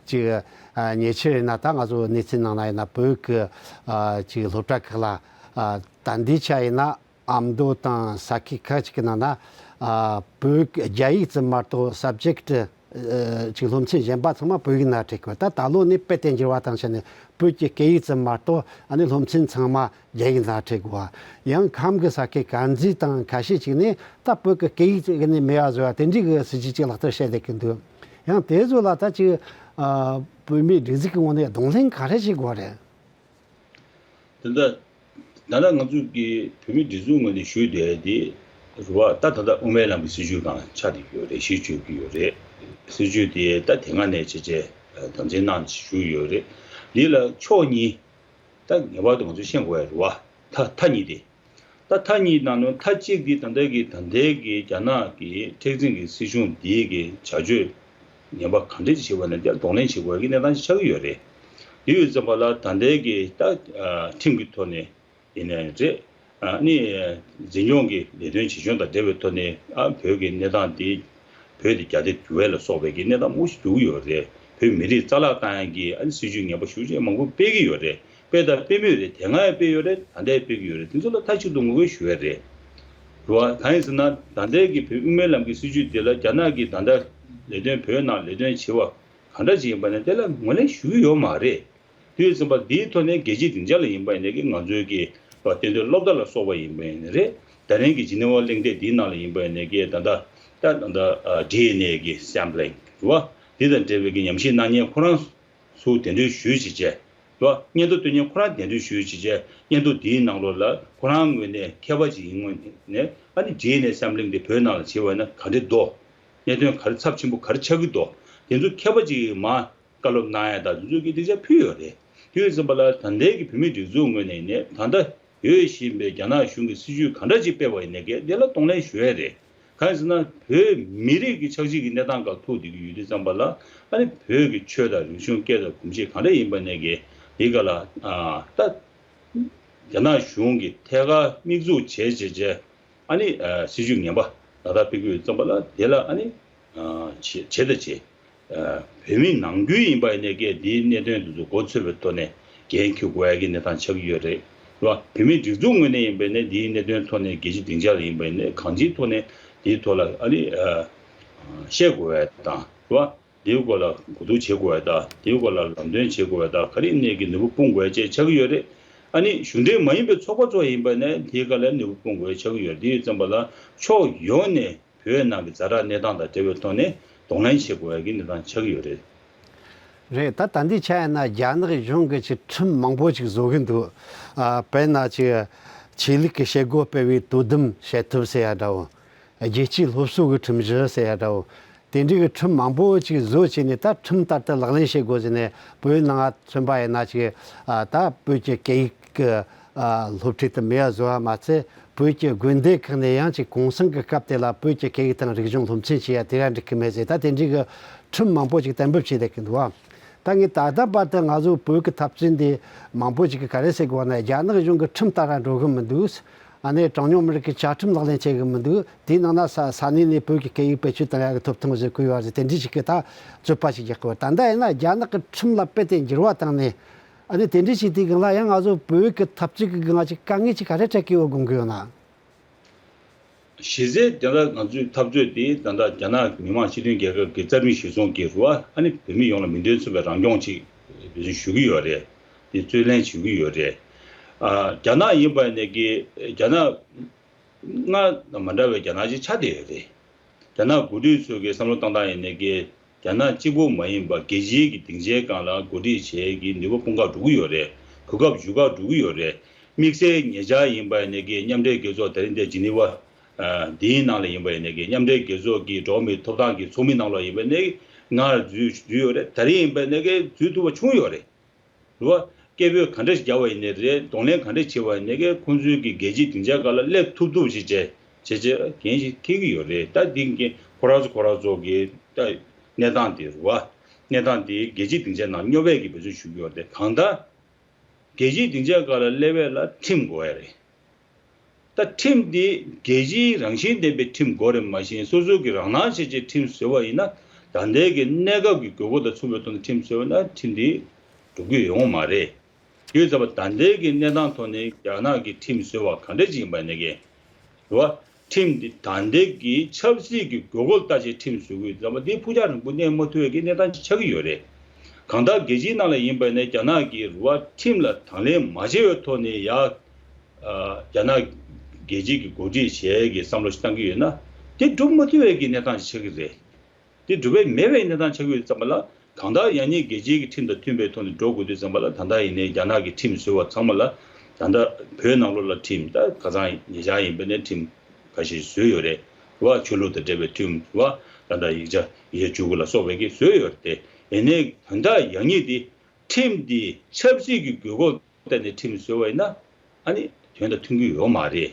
ཅིག་ཨ་ཉེ་ཆར་ཡིན་ན་ད་ང་ཚོ་གནས་ཚུལ་ནང་ན་ཡིན་ན་བོད་ཀྱི་ཨ་ཅིག་སློབ་གྲྭ་ཁག་ལ་ཨ་ད་འདི་ཆ་ཡིན་ན། ཨ་མདོ་དང་ས་ཁུལ་ཁག་ཅིག་གི་ནང་ན་ཨ་བོད་རྒྱ་ཡིག་ཙམ་མ་གཏོགས་སབ་ཇེག་ཊི་ཨ་ཅིག་སློབ་ཚན་གཞན་པ་ཚང་མ་བོད་ཡིག་ནང་བྲིས་དགོས། ད་ད་ལོ་ནས་དཔེ་དེ་འགྱུར་བ་བཏང་བྱས་ནས་བོད་ཀྱི་སྐད་ཡིག་ཙམ་མ་གཏོགས་ཨ་ནི་སློབ་ཚན་ཚང་མ་རྒྱ་ཡིག་ནང་བྲིས་དགོས། ཡང་ཁམས་ཀྱི་ས་ཁུལ་དཀར་མཛེས་དང་ཁ་ཤས་ཅིག་ནས་ད་བོད་ཀྱི་སྐད་ཡིག་ཅིག་ནས་མེད་པ་བཟོ་བ་དེ་འདྲའི་གི་སྲིད་ཇུས་ཅིག་ལག་བསྟར་བྱས་བསྡད་ཀྱི་འདུག་ཡང་དེ་ཚོ་ལ་ད་ཅིག་ཨ་བོད་མིའི་སྒྲིག་འཛུགས་ཀྱི་ངོས་ནས་གདོང་ལེན་ག་རེ་བྱེད་དགོས་རེད། དེ་འདྲ། ད་ལྟ་ང་ཚོ་གི་བོད་མིའི་སྒྲིག་འཛུགས་ངོས་ནས་ཞུས་བསྡད་དེ་རུ་བ་ད་ད་ལྟ་དབུ་མའི་ལམ་གྱི་སྲིད་བྱུས་སྒང་ཆགས་བསྡད་ཡོད་རེད། གཞི་བཅོལ་གྱི་ཡོད་རེད། སྲིད་བྱུས་དེ་ད་དེ་སྔ་ནས་བྱས་རྗེས་དམ་འཛིན་གནང་ཞུས་ཡོད་རེད། འདི་ལ་ཕྱོགས་གཉིས་ད་ངེས་པར་དུ་ང་ཚོས་ཤེས་དགོས་ཡ་རུ་བ་ད་མཐའ་གཉིས་དེ། ད་མཐའ་གཉིས་ནང་ནས་མཐའ་གཅིག་འདི་ད་ལྟའི་གི་ད་ལྟའི་གི་རྒྱ་ནག་གི་མཁྲེགས་འཛིན་གྱི་སྲིད་གཞུང་འདིའི་གི་བྱ་སྤྱོད་ངན་པ་ག་འདྲ་ཅིག་བྱེད་པ་ནས་དེ་ལ་གདོང་ལེན་བྱེད་དགོས་ཀྱི་གནས་སྟངས་ཅིག་ཆགས་ཀྱི་ཡོད་རེད། དེ་ཡོད་ཙམ་པ་ལ་ད་ལྟའི་གི་ད་ཁྲིམས་ཀྱི་ཐོག་ནས་ཡིན་ནའི་རེད། ཨ་ནི་འཛིན་སྐྱོང་གི་ལས་དོན་བྱེད་ཕྱོགས་དང་འབྲེལ་བའི་ཐོག་ནས་ཨ་བོད་ཀྱི་གནས་སྟངས་འདི་བོད་དེ་རྒྱ་སྡེ་བསྒྱུར་བ་ལ་སོགས་པའི་གི་གནས་སྟངས་མང་པོ་ཞིག་འགྱུར་གྱི་ཡོད་རེད། བོད་མི་རིགས་རྩ་བརླག་བཏང་ཡག་གི་ཨ་ནི་སྲིད་ཇུས་ངན་པ་ཞེ་པོ་ཅིག་མང་པོ་སྤེལ་གྱི་ཡོད་རེད། སྤེལ་དང་སྤེལ་མུས་རེད། དེ་སྔ་ཡང་སྤེལ་ཡོད་རེད། ད་ལྟ་ཡང་སྤེལ་གྱི་ཡོད་རེད། དེ་ཚོ་ལ་མཐའ་གཅིག་ཏུ་ངོ་རྒོལ་ཞུ་ཡ་རེད། རེད་བ། གང་ཡིན་ཟེར་ན་ད་ལྟའི་གི་བོད་དབུ་མའི་ལམ་གྱི་སྲིད་བྱུས་དེ་ལ་རྒྱ་ནག་གིས་ད་ལྟ་ལས་དོན་བོད་ནང་ལས་དོན་བྱེད་པ་གང་འདྲ་ཅིག་ཡིན་པ་ནས་དེ་ལ་ངོས་ལེན་ཞུ་གི་ཡོད་མ་རེད། དུས་ཙམ་པ་འདིའི་ཐོག་ནས་རྒྱལ་སྤྱིའི་སྡིངས་ཆ་ལ་ཡིན་པ་ཡིན་ནའི་གི་ང་ཚོའི་གི་བསྟན་དོན་སློབ་གྲྭ་ལ་སོགས་པ་ཡིན་པ་ཡིན་ནའི་རེད། ད་རིང་གི་ཇི་ནི་ཝ་གླེང་སྟེགས་འདིའི་ནང་ལ་ཡིན་པ་ཡིན་ནའི་གི་ད་ལྟ་ད་ད་ལྟ་ཌི་ཨེན་ཨེ་གི་སེམ་པ་ལིང་རེད་བ། འདི་དང་འབྲེལ་བའི་གི་ཉམས་ཞིབ་གནང་མཁན་ཁོ་རང་ཚོ་གདན་འདྲེན་ཞུས་བྱས་རྗེས་རེད་བ། སྙན་ཐོ་སྟོན་མཁན་ཁོ་རང་གདན་འདྲེན་ཞུས་བྱས་རྗེས་སྙན་ཐོ་འདིའི་ནང་ལོགས་ལ་ཁོ་རང་ངོས་ནས་མཁས་པ་ཅིག་ཡིན་ངོས་ནས་ཨ་ནི་ཌི་ཨེན་ཨེ་སེམ་པ་ལིང་འདི་བོད་ནང་ལ་བྱས་པ་ན་ག་འདྲ་འདུག་གནད་དོན་ག་རེ་ཚབས་ཆེན་པོ་ག་རེ་ཆགས་ཀྱི་འདུག་དེ་ཚོ་མཁས་པ་ཅིག་གིས་མར་བཀའ་སློབ་གནང་ཡ་དང་དེ་ཚོ་གི་སྡིངས་ཆ་ཕུལ་ཡོད་རེད། དེ་ཡོད་ཙམ་པ་ལ་ད་ལྟའི་གི་བོད་མིའི་སྒྲིག་འཛུགས་ངོས་ནས་ནས་ད་ལྟ་ཡོད་བཞིན་པའི་རྒྱ་ནག་གཞུང་གི་སྲིད་བྱུས་གང་འདྲ་ཅིག་སྤེལ་བ་ཡིན་ནའི་གི་དེ་ལ་གདོང་ལེན་ཞུ་ཡ་རེད། གང་ཡིན་ཟེར་ན་བོད་མི་རིགས་ཀྱི་ཆགས་འཇིག་གི་གནས་སྟངས་སྐབས་ཐུག་བསྡད་ཀྱི་ཡོད་དུས་ཙམ་པ་ལ་ཨ་ནི་བོད་ཀྱི་ཆོས་དང་རིག་གཞུང་སྐད་དང་གོམས་གཤིས་གང་འདྲ་ཡིན་པ་ནས་གི་དེ་ག་ལ་ཨ་ད་རྒྱ་ནག་གཞུང་གིས་ཐད་ཀར་དམིགས་འཛུགས་བྱས་བྱས་བྱས། ཨ་ནི་ཨ་སྲིད་བྱུས་ངན་པ་ལག་བསྟར་སྤེལ་གྱི་ཡོད་ཙམ་པ་ལ་དེ་ལ་ཨ་ནི་ཨ་བྱེད་བྱེད་དང་བྱེད། ཨ་བོད་མི་ནང་ཁུལ་ཡིན་པ་ཡིན་ནའི་གལ་འདིའི་གནད་དོན་དེ་ཚོ་མགོ་ཚོས་པའི་ཐོག་ནས་འགན་འཁྱེར་དགོས་ཡ་གི་གནས་སྟངས་ཆགས་ཀྱི་ཡོད་རེད། རེད་བ། བོད་མིའི་སྒྲིག་འཛུགས་ངོས་ནས་ཡིན་པ་ཡིན་ནའི་འདིའི་གནད་དོན་ཐོག་ནས་རྒྱལ་སྤྱིའི་སྡིངས་ཆ་ལ་ཡིན་པ་ཡིན་ནའི་གང་ཅིའི་ཐོག་ནས་དེའི་ཐོག་ལ་ཨ་ནི་ཨ་བཤད་དགོས་ཡ་དང་རེད་བ། དེའི་སྐོར་ལ་གོ་བསྡུར་བྱེད་དགོས་ཡ་དང་དེའི་སྐོར་ལ་ལམ་སྟོན་བྱེད་དགོས་ཡ་དང་ག་རེ་གནས་ཀྱི་ནུས་པ་སྤུངས་དགོས་ཡ་བཅས་ཆགས་ཀྱི་ཡོད་རེད། ཨ་ནི་གཞུང་འབྲེལ་མ་ཡིན་པའི་ཚོགས་པ་ཚོ་ཡིན་པ་ནས་དེའི་སྐོར་ལ་ནུས་པ་སྤུངས་དགོས་ཡ་ཆགས་ཀྱི་ཡོད་རེད། དེ་ཡོད་ཙམ་པ་ལ་ཕྱོགས་ཡོངས་ནས་བོད་ནང་གི་ཛ་དྲག་གནས་སྟངས་དང་འབྲེལ་བའི་ཐོག་ནས་གདོང་ལེན་བྱེད་དགོས་ཡ་གི་གནས་སྟངས་ཆགས་ཀྱི་ཡོད་རེད། རེད། ད་ད་འདི་ཆ་ཡིན་ན་རྒྱ་ནག་གཞུང་གིས་ཅིག་ཁྲིམས་མང་པོ་ཅིག་བཟོ་གི་འདུག་ཨ་དཔེར་ན་ཅིག་ཆོས་ལུགས་ཀྱི་བྱེད་སྒོ་སྤེལ་བའི་དོ་དམ་བྱེད་ཐབས་ཟེར་ཡ་འདྲ་བོ། རྒྱལ་སྤྱིའི་སློབ་གསོ་གི་ཁྲིམས་གཞི་ཟེར་ཡ་འདྲ་བོ། དེ་འདྲའི་གི་ཁྲིམས་མང་པོ་ཅིག་བཟོ་བྱས་ནས་ད་ཁྲིམས་ལྟར་དུ་ལག་ལེན་བྱེད་དགོས་ཟེར་ནས་བོད་ནང་ང་མཚོན་པ་ཡིན་ན་ཅིག་ཨ་ད་བོད་ཀྱི་སྐད་ཡིག་གི་ཨ་སློབ་ཁྲིད་དུ་མེད་པ་བཟོ་བ་མ་ཚད་བོད་ཀྱི་དགོན་སྡེ་ཁག་ནས་ཡང་ཅིག་གུང་སེང་གི་སྐབས་དེ་ལ་བོད་ཀྱི་སྐད་ཡིག་དང་རིག་གཞུང་སློབ་ཚན་བྱེད་ཡ་དེ་ར་འགྲིག་གི་མེད་ཟེར། ད་དེ་འདྲའི་གི་ཁྲིམས་མང་པོ་ཅིག་གཏན་འབེབས་བྱས་བསྡད་ཀྱི་འདུག་བ། ད་ངས་ད་ལྟ་བར་དུ་ང་ཚོ་བོད་ཀྱི་འཐབ་རྩོད་འདི་མང་པོ་ཅིག་གིས་ག་རེ་ཟེར་གི་ཡོད་ན་རྒྱ་ནག་གཞུང་གི་ཁྲིམས་ལྟར་ར་འགྲོ་གི་མི་འདུག་ཨ་ནི་གྲངས་ཉུང་མི་རིགས་ཀྱི་བཅའ་ཁྲིམས་ལག་ལེན་བྱེད་གི་མི་འདུག་དེའི་ནང་ན་ས་ས་གནས་ནས་བོད་ཀྱི་སྐད་ཡིག་བེད་སྤྱོད་གཏོང་ཡག་གི་ཐོབ་ཐང་ཟེར་གི་ཡོད་རེད། དེ་འདྲ་ཞིག་གི་ད་རྩོད་པ་ཞིག་རྒྱག་གི་ཡོད། ད་ལྟ་ཡིན་ན་རྒྱ་ནག་གི་ཁྲིམས་ལ་རྦད་དེ་འགྱུར་བ་བཏང་ནས་ཨ་ནི་དེ་འདྲ་ཞིག་དེའི་སྒང་ལ་ཡང་ང་ཚོ་བོད་ཀྱི་འཐབ་རྩོད་ཀྱི་སྒང་ལ་ཅིག་དཀའ་ངལ་ཅིག་ག་རེ་འཕྲད་ཀྱི་ཡོད་དགོངས་ཀྱི་ཡོད་ན། གཞི་རྩའི་དེ་ལ་ང་ཚོའི་འཐབ་རྩོད་དེ་ད་ལྟ་རྒྱ་ནག་མི་དམངས་སྤྱི་མཐུན་རྒྱལ་ཁབ་ཀྱི་རྩ་ཁྲིམས་གཞིར་བཟུང་གི་རུ་བ་ཨ་ནི་བོད་མི་ཡོངས་ལ་མིང་དོན་མཚུངས་པའི་རང་སྐྱོང་ཅིག་འདི་ཚོ་ཞུ་གི་ཡོད་རེད། དེ་རྩོད་ལེན་ཞུ་གི་ཡོད་རེད། ཨ་རྒྱ་ནག་ཡིན་པ་ནས་ཀྱི་རྒྱ་ནག་སྔར་དང་མ་འདྲ་བའི་རྒྱ་ནག་ཅིག་ཆགས་བསྡད་ཡོད་རེད། རྒྱ་ནག་འགོ་ཁྲིད་ཚོས་ཀྱི་བསམ་བློ་བཏང་སྟངས་ཡིན་ནས་ཀྱི་རྒྱ་ནག་གཅིག་པུ་མ་ཡིན་པར་རྒྱལ་སྤྱིའི་གི་སྡིངས་ཆའི་སྒང་ལ་འགོ་ཁྲིད་བྱེད་ཀྱི་ནུས་པ་སྤུངས་ཁ་འགྲོ་གི་ཡོད་རེད། གོ་སྐབས་ཞུ་ཁ་འགྲོ་གི་ཡོད་རེད། དམིགས་བསལ་ཉེ་ཆར་ཡིན་པ་ཡིན་ནས་ཀྱི་མཉམ་འབྲེལ་རྒྱལ་ཚོགས་ད་རིང་འདིར་ཇི་ནི་ཝ་ཨ་འདིའི་ནང་ལ་ཡིན་པ་ཡིན་ནས་ཀྱི་མཉམ་འབྲེལ་རྒྱལ་ཚོགས་ཀྱི་འགྲོ་བ་མིའི་ཐོབ་ཐང་གི་ཚོགས་མི་ནང་ལ་ཡིན་པ་ནས་ང་འཛུལ་འཛུལ་ཡོད་རེད། ད་རིང་ཡིན་པ་ཡིན་ནས་ཀྱི་འཛུལ་ཐུབ་པ་བྱུང་ཡོད་རེད། རེད་བ། སྐད་འབོད་ག་འདྲ་ཞིག་རྒྱག་པ་ཡིན་ནའི་རེད། གདོང་ལེན་ག་འདྲ་བྱེད་པ་ཡིན་ནའི་ཀྱི་ཁོང་ཚོའི་གི་རྒྱལ་སྤྱིའི་སྡིངས་ཆ་སྒང་ལ་སླེབས་ཐུབ་ཐུབ་ཞིག་བྱས་བྱས་བྱས་འགན་ཞིག་འཁྱེར་གྱི་ཡོད་རེད། ད་འདི་གི་ཁོ་རང་ཚོ་ཁོ་རང་ཚོ་གི་ད་གནས་སྟངས་དེ་རེད་བ། གནས་སྟངས་དེ་རྒྱལ་སྤྱིའི་སྡིངས་ཆའི་ནང་སྙོབ་པའི་གི་འབད་བརྩོན་ཞུ་གི་ཡོད་རེད། གང་ལྟར་རྒྱལ་སྤྱིའི་སྡིངས་ཆ་སྒང་ལ་སླེབས་པ་ལ་ཁྲིམས་དགོས་ཡ་རེད། ད་ཁྲིམས་འདི་རྒྱལ་སྤྱིའི་རང་བཞིན་ལྡན་པའི་ཁྲིམས་དགོས་རེད། མ་གཞི་སོ་སོ་གི་རང་སྣང་བྱས་བྱས་ཁྲིམས་བཟོས་པ་ཡིན་ན་ད་ལྟའི་གི་གནས་སྐབས་ཀྱི་དགོས་མཁོ་དང་མཚུངས་པའི་ཐོག་ནས་ཁྲིམས་བཟོས་པ་ན་ཁྲིམས་འདི་འགྲུབ་ཀྱི་ཡོང་མ་རེད། དེ་ཡོད་ཙམ་པ་ད་ལྟའི་གི་གནས་སྟངས་ཐོག་ནས་རྒྱ་ནག་གི་ཁྲིམས་བཟོས་པ་ག་འདྲ་ཅིག་ཡིན་པ་ནས་ཀྱི་རེད་བ། ཁྲིམས་འདི་ད་ལྟའི་གི་ཆབ་སྲིད་ཀྱི་དགོས་མཁོ་ལྟ་བྱས་ཁྲིམས་བཟོས་དགོས་ཙམ་པ་འདི་ཕུགས་རྒྱང་རིང་པོ་གནས་མ་ཐུབ་པའི་གི་གནས་སྟངས་ཅིག་ཆགས་ཀྱི་ཡོད་རེད། གང་ལྟར་རྒྱལ་སྤྱིའི་ནང་ལ་ཡིན་པ་ནས་རྒྱ་ནག་གི་རེད་བ་ཁྲིམས་ལ་དང་ལེན་མ་བྱས་པའི་ཐོག་ནས་ཡ། ཨ་རྒྱ་ནག་རྒྱལ་སྤྱི་གི་འགོ་ཁྲིད་བྱེད་ཡས་ཀྱི་བསམ་བློ་ཞིག་བཏང་གི་ཡོད་ན། དེ་སྒྲུབ་མ་ཐུབ་པའི་གི་གནས་སྟངས་ཤིག་ཆགས་ཀྱི་རེད། དེ་སྒྲུབ་པའི་མེད་པའི་གནས་སྟངས་ཆགས་ཀྱི་ཡོད་ཙམ་པ་ལ། གང་ལྟར་ཡང་སྙིང་རྒྱལ་སྤྱིའི་གི་ཁྲིམས་དང་མཐུན་པའི་ཐོག་ནས་འགྲོ་དགོས་དུས་ཙམ་པ་ལ། ད་ལྟ་ཡིན་ནའི་རྒྱ་ནག་གི་ཁྲིམས་བཟོས་པ་ཚང་མ་ལ། ད་ལྟ་བོད་ནང་ལོགས་ལ་ཁྲིམས་ད་ཁ་སང་ཉེ་ཆར་ཡིན་པ་ནས་ཁྲིམས་ཁ་ཤས་བཟོས་ཡོད་རེད་བ། ཆོས་ལུགས་དང་འབྲེལ་བའི་ཁྲིམས་བ། ད་ལྟ་ཡིག་ཆ་ཡིག་ཆ་བཅུ་དགུ་ལ་སོགས་པའི་གི་བཟོས་ཡོད་རེད་དེ། ཡིན་ནའི་དོན་དག་ཡང་སྙིང་དེ། ཁྲིམས་འདི་ཆབ་སྲིད་ཀྱི་དགོས་མཁོ་བལྟས་ནས་ཁྲིམས་བཟོས་པ་ཡིན་ན། ཨ་ནི་དོན་དང་མཐུན་གྱི་ཡོད་མ་རེད། རེད་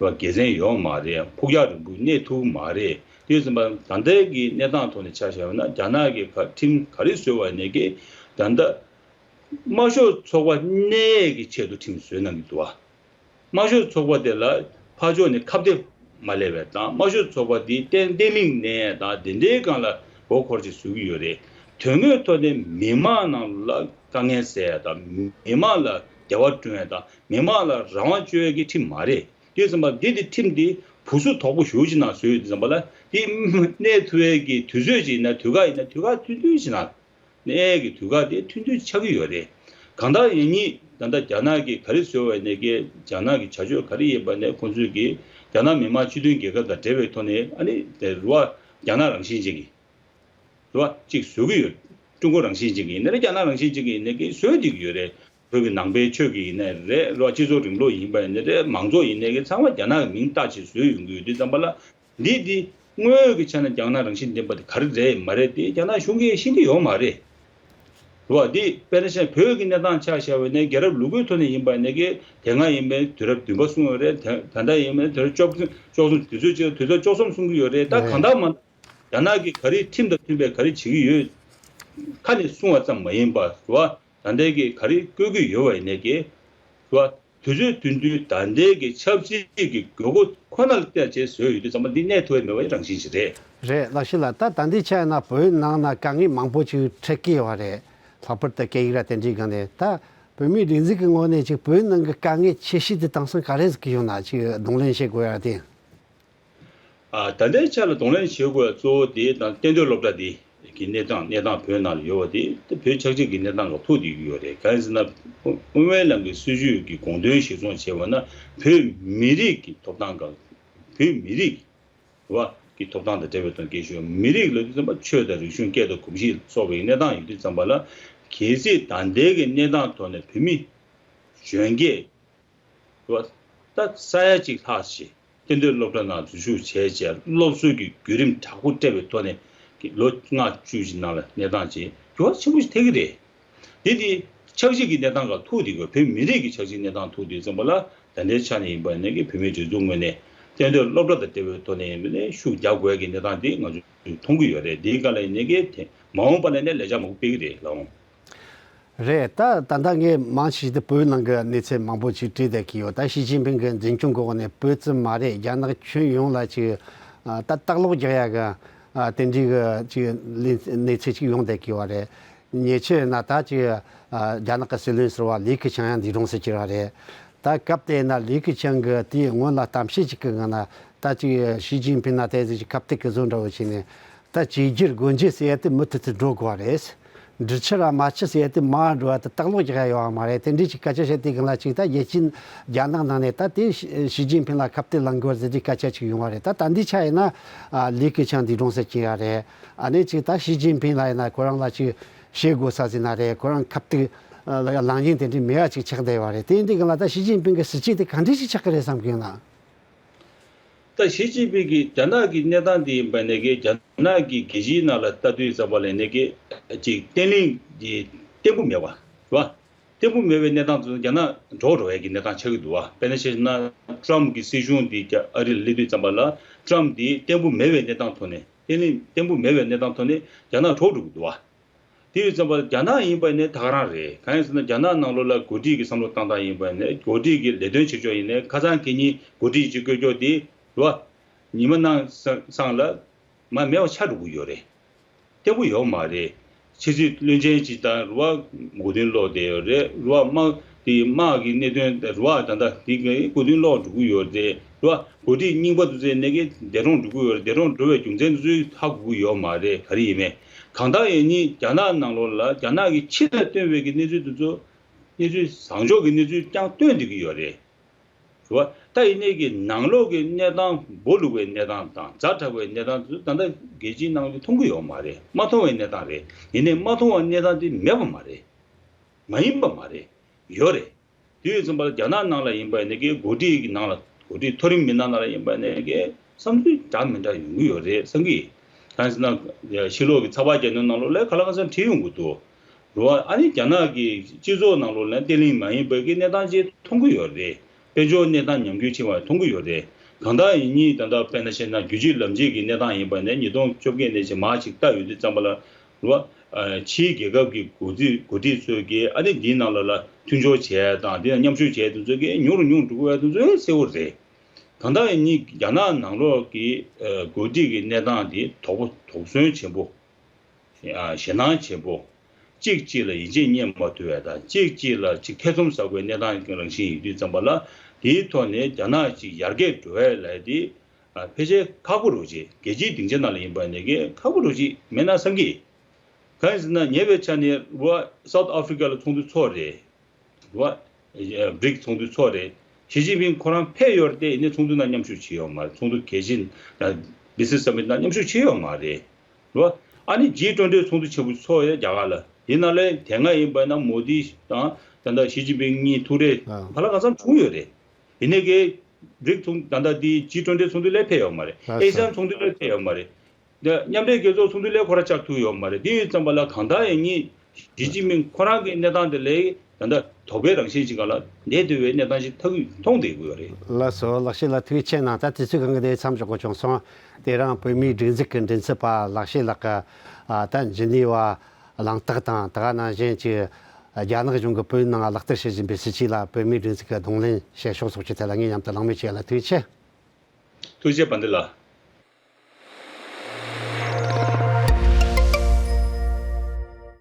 བ། དགེ་མཚན་ཡོད་མ་རེད། ཕུགས་རྒྱང་རིང་པོ་གནས་ཐུབ་མ་རེད། དེ་ཡིན་ཙམ་པ་ད་ལྟའི་གི་གནས་སྟངས་ཐོག་ནས་ཆ་བཞག་ན་རྒྱ་ནག་གི་ཁ་ཁྲིམས་ག་རེ་བཟོས་པ་ཡིན་ནའི་གི་ད་ལྟ་དམར་ཤོག་ཚོགས་པ་གནས་ཀྱི་ཆེད་དུ་ཁྲིམས་བཟོས་གནང་གི་འདུག་བ། དམར་ཤོག་ཚོགས་པ་དེ་ལ་ཕར་ཕྱོགས་ནས་ཁ་གཏད་མ་ལེན་པའི་དང་། དམར་ཤོག་ཚོགས་པ་དེ་བརྟན་བརྟན་ལྷིང་གནས་དང་དེ་འདྲའི་སྒང་ལ་མགོ་འཁོར་ཅིག་བཟོ་གི་ཡོད་རེད། དོན་དངོས་ཐོག་ནས་མི་མང་ནང་ལ་དཀའ་ངལ་སེལ་ཡ་དང་མི་མང་ལ་བདེ་བ་བསྐྲུན་ཡ་དང་མི་མང་ལ་རང་དབང་སྤྱོད་ཡ་གི་ཁྲིམས་མ་རེད། དེ་ཙམ་པ་འདི་དེ་ཁྲིམས་དེ་བུ་སུ་དོག་པོ་ཞེ་པོ་ཅིག་ནང་བཟོས་ཡོད་དུས་ཙམ་པ་ལ་དེ་གནས་ཐུབ་ཡ་གི་དུས་ཚོད་ཅིག་ཡིན་ན་དུས་བཀག་ཡིན་ན་དུས་བཀག་ཐུང་ཐུང་ཅིག་ནང་། གནས་ཀྱི་དུས་བཀག་དེ་ཐུང་ཐུང་ཆགས་ཀྱི་ཡོད་རེད། གང་ལྟར་ཡིན་ནའི་ད་ལྟ་རྒྱ་ནག་གིས་ག་རེ་བཟོས་པ་ཡིན་ནའི་ཀྱི་རྒྱ་ནག་གི་བྱ་སྤྱོད་ག་རེ་ཡིན་པ་ནས་ཁོང་ཚོས་ཀྱི་རྒྱ་ནག་མི་དམངས་སྤྱི་མཐུན་རྒྱལ་ཁབ་དང་འབྲེལ་བའི་ཐོག་ནས་ཨ་ནི་དེ་རུ་བ་རྒྱ་ནག་རང་བཞིན་ཅན་གྱི་རུ་བ་གཅིག་བཟོ་གི་ཡོད། ཀྲུང་གོ་རང་བཞིན་ཅན་གྱི་ཡིན་ནའི་རྒྱ་ནག་རང་བཞིན་ཅན་གྱི་ཡིན་ནའི་ཀྱི་བཟོས་བསྡད་ཀྱི་ཡོད་རེད། བོད་ཀྱི་ནང་པའི་ཆོས་ཀྱི་ཡིན་ནའི་རེད། རུ་བ་སྤྱི་ཚོགས་རིང་ལུགས་ཡིན་པ་ཡིན་ནའི་རེད། མང་གཙོ་ཡིན་ནའི་ཀྱི་ཚང་མ་རྒྱ་ནག་གི་མིང་བཏགས་བྱས་བཟོས་ཡོང་གི་ཡོད་དུས་ཙམ་པ་ལ། འདི་འདི་ དངོས་ཡོད་ཀྱི་ཆ་ནས་རྒྱ་ནག་རང་བཞིན་ལྡན་པ་དེ་ག་རེ་རེད་མ་རེད་དེ་རྒྱ་ནག་གཞུང་གིས་ཤེས་ཀྱི་ཡོད་མ་རེད། རེད་བ། འདི་དཔེར་ན་ཆ་བོད་ཀྱི་གནས་སྟངས་ཆ་བཞག་པ་ཡིན་ན་རྒྱལ་རབས་ལོ་རྒོད་ཐོག་ནས་ཡིན་པ་ཡིན་ན་གི་དེ་སྔ་ཡིན་པ་ཡིན་ན་དུས་རབས་བདུན་པ་གསུངས་ཡོད་རེད། ད་ད་ལྟ་ཡིན་པ་ཡིན་ན་དུས་རབས་བཅུ་བཅུ་གསུམ་དུས་ཚོད་གཅིག་དུས་ཚོད་བཅུ་གསུམ་གསུང་གི་ཡོད་རེད། ད་གང་ལྟར་མ་རྒྱ་ནག་གིས་ག་རེ་ཁྲིམས་དང་མཐུན་པའི་ག་རེ་བྱེད་ཀྱི་ཡོད་ཁ་ནས་གསུང་བ་ཙམ་མ་ཡིན་པ་རེད་བ། ད་ལྟའི་གི་ག་རེ་བཀོད་ཀྱི་ཡོད་པ་ཡིན་ནའི་གི་རེད་བ། དུས་ཚོད་བསྟུན་དུས་ད་ལྟའི་གི་ཆབ་སྲིད་ཀྱི་དགོས་མཁོ་ཁོ་ན་ལ་བལྟས་བྱས་བཟོས་ཡོད་དུས་ཙམ་པ་འདི་གནས་ཐུབ་པའི་མེད་པ་ཡི་རང་བཞིན་ཞིག་རེད། རེད། ལགས་ཤི་ལགས། ད་ད་ལྟའི་ཆ་ཡིན་ན་བོད་ནང་ན་དཀའ་ངལ་མང་པོ་ཅིག་འཕྲད་ཀྱི་ཡོད་རེད། ལྷག་པར་དུ་སྐད་ཡིག་ར་དེ་འདྲའི་སྒང་ནས་ད་བོད་མིའི་སྒྲིག་འཛུགས་ཀྱི་ངོས་ནས་ཅིག་བོད་ནང་གི་དཀའ་ངལ་ཆེ་ཤོས་དེ་དེང་སང་ག་རེ་ཟིག་གི་ཡོད་ན་ཅིག་གདོང་ལེན་བྱེད་དགོས་ཡ་དེ། ཨ། ད་ལྟའི་ཆ་ལ་གདོང་ལེན་བྱེད་དགོས་གཙོ་བོ་དེ་དང་གཏན་སྡོད་སློབ་གྲྭ་དེ་གི་གནས་སྟངས་གནས་སྟངས་བོད་ནང་ལ་ཡོད་པ་དེ་དེ་བོད་ཆགས་འཇིག་གི་གནས་སྟངས་ལ་ཐུག་བསྡད་ཀྱི་ཡོད་རེད། གང་ཡིན་ཟེར་ན་དབུ་མའི་ལམ་གྱི་སྲིད་བྱུས་ཀྱི་དགོངས་དོན་གཞིར་བཟུང་བྱས་པ་ན་བོད་མི་རིགས་ཀྱི་ཐོབ་ཐང་སྒང་བོད་མི་རིགས་རེད་བ་ཀྱི་ཐོབ་ཐང་དང་འབྲེལ་བའི་ཐོག་སྐད་ཆ་མི་རིགས་ལ་དུས་ཙམ་པ་ཆོས་དང་རིག་གཞུང་སྐད་དང་གོམས་གཤིས་སོགས་པའི་གནས་སྟངས་ཡོད་དུས་ཙམ་པ་ལ་གལ་སྲིད་ད་ལྟའི་གི་གནས་སྟངས་ཐོག་ནས་བོད་མི་གཞོན་སྐྱེས་རེད་བ། ད་ས་ཡ་གཅིག་ལྷག་ཅིག་གཏན་སྡོད་སློབ་གྲྭ་ནང་འཛུལ་ཞུགས་བྱས་རྗེས་སློབ་གསོ་གི་བརྒྱུད་རིམ་དྲག་པོ་སྤྲད་པའི་ཐོག་ནས་ལོ་ལྔ་བཅུ་ཅིག་ནང་ལ་གནས་སྟངས་ཅིག་འགྱུར་བ་ཆེན་པོ་ཞིག་ཐེབས་ཀྱི་རེད། དེ་དེ་ཆགས་འཇིག་གི་གནས་སྟངས་ཁག་ཐུག་དེ་དགོས། བོད་མི་རིགས་ཀྱི་ཆགས་འཇིག་གནས་སྟངས་ཐུག་དུས་ཙམ་པ་ལ་ད་ལྟའི་ཆ་ནས་ཡིན་པ་ནས་ཀྱི་བོད་མིའི་སྒྲིག་འཛུགས་ངོས་ནས་གཏན་སྡོད་སློབ་གྲྭ་དང་འབྲེལ་བའི་ཐོག་ནས་ཡིན་པ་ནས་ཤུགས་རྒྱག་དགོས་ཀྱི་གནས་སྟངས་དེ་ང་ཚོས་མཐོང་གི་ཡོད་རེད། དེའི་སྒང་ལ་ཡིན་ནས་ཀྱི་དེ་མ་འོངས་པ་ལ་ནས་ལས་འཆར་མང་པོ་སྤེལ་གྱི་རེད་ལགས་འོང་། རེད། ད་ད་ལྟ་ངས་མང་ཆེ་ཞིག་ཏུ་བོད་ནང་གི་གནས་ཚུལ་མང་པོ་ཅིག་བྲིས་བསྡད་ཀྱི་ཡོད། ད་ཞི་ཅིན་ཕིང་གི་འཛིན་སྐྱོང་གི་འོག་ནས་བོད་ཙམ་མ་རེད། རྒྱ་ནག་ཁྱོན་ཡོངས་ལ་ཅིག་ཨ། ད་ལྟག་ལོག་རྒྱག་ཡ་གི་ཨ། དེ་འདྲའི་གི་ཅིག་ལས་གནས་ཚུལ་ཅིག་ཡོང་བསྡད་ཀྱི་ཡོད་རེད། ཉེ་ཆར་ན་ད་ཅིག་ཨ། རྒྱ་ནག་གི་སྲིད་བློན་ཟུར་པ་ལི་ཁེ་ཆང་ཡང་འདི་གྲོངས་སུ་གྱུར་བ་རེད། ད་སྐབས་དེ་ན་ལི་ཁེ་ཆང་གི་དེའི་སྔོན་ལ་གཏམ་བཤད་ཅིག་གི་ངང་ན་ད་ཅིག་ཞི་ཅིན་ཕིང་ན་དེ་ཟིག་ཅིག་ཁ་གཏད་གི་བཟོ་འདྲ་བོ་བྱས་ནས། ད་གཅིག་གྱུར་སྒོ་འབྱེད་ཟེར་ཡ་དེ་མུ་མཐུད་དུ་འགྲོ་དགོས་པ་རེད། འགྲུལ་ཕྱིར་ར་མ་ཕྱིར་ཟེར་ཡ་དེ་མར་འགྲོ་བ་དེ་ལྟག་ལོག་རྒྱག་ཡ་ཡོད་པ་མ་རེད། དེ་འདྲའི་ཅིག་སྐད་ཆ་བཤད་དེ་གང་ལ་ཅིག་ད་རྒྱལ་སྤྱི་རྒྱ་ནག་ནང་ནས་ད་དེ་ཞི་ཞི་ཅིན་ཕིང་ལ་ཁ་གཏད་ལངས་དགོས་ཟེར་དེ་སྐད་ཆ་ཅིག་ཡོང་བ་རེད། ད་ད་འདི་ཆ་ཡིན་ན་ཨ། ལི་ཁེ་ཆང་འདི་གྲོངས་སུ་ཕྱིན་ཡ་རེད། ཨ་ནི་ཅིག་ད་ཞི་ཅིན་ཕིང་ལ་ཡིན་ན་ཁོ་རང་ལ་ཅིག་བཤད་དགོས་ས་ཟིན་ན་རེད། ཁོ་རང་ཁ་གཏད་ལངས་ཉིན་དེ་འདྲའི་མེད་ཡ་ཅིག་ཆགས་བསྡད་ཡོད་པ་རེད། དེ་འདི་གང་ལ་ད་ཞི་ཅིན་ཕིང་གི་སྲིད་བྱུས་དེ་ག་འདྲ་ཞིག་ཆགས་ཀྱི་རེད་བསམ་གི་ཡོད་ན། ད་ཞི་ཅིན་ཕིང་གིས་རྒྱ་ནག་གི་གནས་སྟངས་དེ་ཡིན་པ་ནས་ཀྱི་རྒྱ་ནག་གི་རྒྱལ་སྤྱིའི་ནང་ལ་ལྟ་དུས་ཙམ་པ་ལ་ནས་ཀྱི་ཅིག་བརྟན་ལྷིང་གི་བརྟན་པོ་མེད་པ་རེད་བ། བརྟན་པོ་མེད་པའི་གནས་སྟངས་དེ་ཚོ་རྒྱ་ནག་འགྲོ་འགྲོ་བའི་གི་གནས་སྟངས་ཆགས་ཀྱི་འདུག་བ། དཔེར་ན་བཤད་ན་ཊམ་གི་སྲིད་གཞུང་དེ་རྒྱ་ཨ་རི་ལ་སླེབས་དུས་ཙམ་པ་ལ་ཊམ་དེ་བརྟན་པོ་མེད་པའི་གནས་སྟངས་ཐོག་ནས་བརྟན་ལྷིང་བརྟན་པོ་མེད་པའི་གནས་སྟངས་ཐོག་ནས་རྒྱ་ནག་འགྲོ་འགྲོ་གི་འདུག་བ། དེ་ཡོད་ཙམ་པ་རྒྱ་ནག་ཡིན་པ་ནི་ད་ག་རང་རེད། གང་ཡིན་ཟེར་ན་རྒྱ་ནག་ནང་ལོགས་ལ་འགོ་ཁྲིད་ཀྱི་བསམ་བློ་བཏང་སྟངས་ཡིན་པ་ནི་འགོ་ཁྲིད་ཀྱི་ལས་དོན་བྱེད་ཕྱོགས་ཡིན་ནའི་ཁ་སང་གི་ཉིན་འགོ་ཁྲིད་ཅིག་བསྐོས་ཕྱོགས་དེ་རེད་བ། ཉི་མ་གནངས་སང་ལ་མར་མེད་པ་ཆགས་འགྲོ་གི་ཡོད་རེད། བརྟན་པོ་ཡོད་མ་རེད། ཕྱི་སྲིད་བློན་ཆེན་ཅིག་དང་རེད་བ། མགོ་རྟིང་སློག་བསྡད་ཡོད་རེད། རེད་བ། དམག་དེ་དམག་གི་གནད་དོན་རེད་བ། ད་ལྟ་དེ་གའི་མགོ་རྟིང་སློག་འགྲོ་གི་ཡོད་རེད། རེད་བ། འགོ་ཁྲིད་རྙིང་པ་དེ་ཚོའི་གནས་གའི་འདས་གྲོངས་འགྲོ་གི་ཡོད་རེད། འདས་གྲོངས་འགྲོ་བའི་རྒྱུ་མཚན་དེ་ཚོའི་ཧ་གོ་གི་ཡོད་མ་རེད། ག་རེ་ཡིན་མིན། གང་ལྟར་ཡིན་ནའི་རྒྱ་ནག་ནང་ལོགས་ལ་རྒྱ་ནག་གི་ཕྱི་ལ་སྟོན་པའི་གི་གནས་ཚུལ་དེ་ཚོ་གནས་ཚུལ་བཟང་ཕྱོགས་ཀྱི་གནས་ཚུལ་རྐྱང་སྟོན་བསྡད་ཀྱི་ཡོད་རེད། རེད་བ། ད་ཡིན་ནའི་གི་ནང་ལོགས་ཀྱི་གནས་སྟངས་སྦོ་ལུག་པའི་གནས་སྟངས་དང་ཛ་དྲག་པའི་གནས་སྟངས་དེ་ཚོ་ད་ལྟ་རྒྱལ་སྤྱིའི་ནང་ལ་མཐོང་གི་ཡོད་མ་རེད། མ་མཐོང་བའི་གནས་སྟངས་རེད། ཡིན་ནའི་མ་མཐོང་བའི་གནས་སྟངས་དེ་མེད་པ་མ་རེད། མ་ཡིན་པ་མ་རེད། ཡོད་རེད། དེ་ཡོད་ཙམ་པ་ལ་རྒྱ་ནག་ནང་ལ་ཡིན་པ་ཡིན་ནའི་གི་འགོ་ཁྲིད་ཀྱི་ནང་ལ་འགོ་ཁྲིད་མཐོ་རིམ་མི་སྣ་ནང་ལ་ཡིན་པ་ཡིན་ནའི་གི་བསམ་ཚུལ་འདྲ་མི་འདྲ་ཡོང་གི་ཡོད་རེད་བསམ་གི། གང་ཡིན་ཟེར་ན་ཕྱི་ལོགས་ཀྱི་ཚགས་པར་རྒྱག་མཁན་ནང་ལོགས་ལ་ག་ལ་གང་འཚམ་བྲིས་ཡོང་གི་འདུག་རེད་བ། ཨ་ནི་རྒྱ་ནག་གི་སྤྱི་ཚོགས་ནང་ལོགས་ལ་བརྟན་ལྷིང་མ་ཡིན་པའི་གི་གནས་སྟངས་ཅིག་མཐོང་གི་ཡོད་རེད། དཔལ་འབྱོར་གནས་སྟངས་ཉམས་རྒུད་ཕྱིན་པ་མཐོང་གི་ཡོད་རེད། གང་ལྟར་ཡིན་ནའི་ད་ལྟ་དཔེར་ན་བཤད་ན་རྒྱུད་གཅིག་ལམ་གཅིག་གི་གནས་སྟངས་ཡིན་པ་ནས་ཉིས་སྟོང་བཅོ་བརྒྱད་ནས་ཅིག་མར་ཅིག་ལྟ་ཡོང་དུས་ཙམ་པ་ལ་རེད་བ། ཕྱིའི་རྒྱལ་ཁབ་ཀྱི་འགོ་ཁྲིད་འགོ་ཁྲིད་ཚོས་ཀྱིས་ཨ་ནི་འདིའི་ནང་ལ་ལ་མཐུན་སྦྱོར་བྱས་དང་འདི་ལ་མཉམ་ཞུགས་བྱས་དེ་ཚོ་གིས་ཉུང་རུ་ཉུང་རུ་འགྲོ་གི་ཡོད་དེ་ཚོ་གསལ་པོ་རེད། གང་ལྟར་ཡིན་ནའི་རྒྱ་ནག་ནང་ལོགས་ཀྱི་འགོ་ཁྲིད་ཀྱི་གནས་སྟངས་འདི་དོགས་པ་དོགས་ཟོན་ཆེན་པོ། ཞེད་སྣང་ཆེན་པོ། གཅིག་གཅིག་ལ་ཡིད་ཆེས་རྙེད་མ་ཐུབ་པ་དང་གཅིག་གཅིག་ལ་ཅིག་ཐེ་ཚོམ་ཟ་དགོས་གནས་སྟངས་རང་བཞིན་ཡིན་དུས་ཙམ་པ་ལ་དེའི་ཐོག་ནས་རྒྱ་ནག་ཅིག་ཡར་རྒྱས་འགྲོ་ཡ་ལ་དེ་ཕལ་ཆེར་ཁག་པོ་རེད་ཅེས། རྒྱལ་སྤྱིའི་སྡིངས་ཆ་ནང་ལ་ཡིན་པ་ནས་ཀྱི་ཁག་པོ་རེད་ཅེས་མེད་ན་བསམ་གི། གང་ཡིན་ཟེར་ན་ཉེ་བའི་ཆ་ནས་རུ་བ་སའུ་ཐི་ཨ་ཧྥི་རི་ཀ་ལ་ཚོགས་འདུ་ཚོགས་རེད། རེད་བ། བྷི་རིག་ཚོགས་འདུ་ཚོགས་རེད། ཞི་ཅིན་ཕིང་ཁོ་རང་ཕེབས་ཡོད་རེད་དེ་ཡིན་ནའི་ཚོགས་འདུ་ནང་མཉམ་ཞུགས་བྱས་ཡོད་མ་རེད། ཚོགས་འདུ་གལ་ཆེན་དང་བི་སི་སམ་མིཊ་ནང་མཉམ་ཞུགས་བྱས་ཡོད་མ་རེད། རེད་བ། ཨ་ནི་ཇི་ཊུ་ཝེན་ཊི་ཚོགས་འདུ་ཆེན་པོ་ཚོགས་ཡོད་རྒྱ་གར་ལ། དེ་ནང་ལ་དེ་སྔ་ཡིན་པ་ན་མོ་དི་དང་ད་ལྟ་ཞི་ཅིན་ཕིང་གཉིས་ཐུག་འཕྲད་ཨ་ག་ལ་གང་འཚམ་བྱུང་ཡོད་རེད། ཡིན་ནའི་གི་ བྷྲིག་ཚོགས་ད་ལྟ་དེ་ཇི་ཊུ་ཝེན་ཊི་ཚོགས་འདུ་ལ་ཕེབས་ཡོད་མ་རེད། ལགས་ཨེ་སི་ཡན་ཚོགས་འདུ་ལ་ཕེབས་ཡོད་མ་རེད། འདི་མཉམ་འབྲེལ་རྒྱལ་ཚོགས་ཚོགས་འདུ་ལ་ཁོ་རང་བཅར་ཐུབ་ཡོད་མ་རེད། དེ་ཡིན་ཙམ་པ་ལ་གང་ལྟར་ཡང་ངས་ཞི་ཅིན་ཕིང་ཁོ་རང་གི་གནས་སྟངས་དེ་ལས་ད་ལྟ་དོགས་པའི་རང་བཞིན་ཅིག་སྒང་ལ་གནས་བསྡད་པའི་གནས་སྟངས་ཤིག་ཐག་མཐོང་བསྡད་ཀྱི་ཡོད་རེད། ལགས་སོ། ལགས་སེ་ལགས། ཐུགས་རྗེ་ཆེ་གནང་། ད་དུས་ཚོད་གང་གི་དེ་མཚམས་འཇོག་དགོས་བྱུང་སོང་། དེ་རིང་བོད་མིའི་སྒྲིག་འཛུགས་ཀྱི་མགྲིན་ཚབ་པ་ལགས་སེ་ལགས་ཀྱིས་ད་ཇི་ནི་ཝ་གླེང་སྟེགས་དང་དེ་ག་ནང་བཞིན་གྱི་རྒྱ་ནག་གཞུང་གིས་བོད་ནང་ལག་བསྟར་བྱེད་བཞིན་པའི་སྲིད་བྱུས་ལ་བོད་མིའི་སྒྲིག་འཛུགས་ཀྱིས་གདོང་ལེན་བྱེད་ཕྱོགས་སོགས་ཀྱི་ཐད་ལ་ངས་མཉམ་དུ་གླེང་མོལ་བྱས་ལ། ཐུགས་རྗེ་ཆེ། ཐུགས་རྗེ་ཆེ་བན་དེ་ལགས།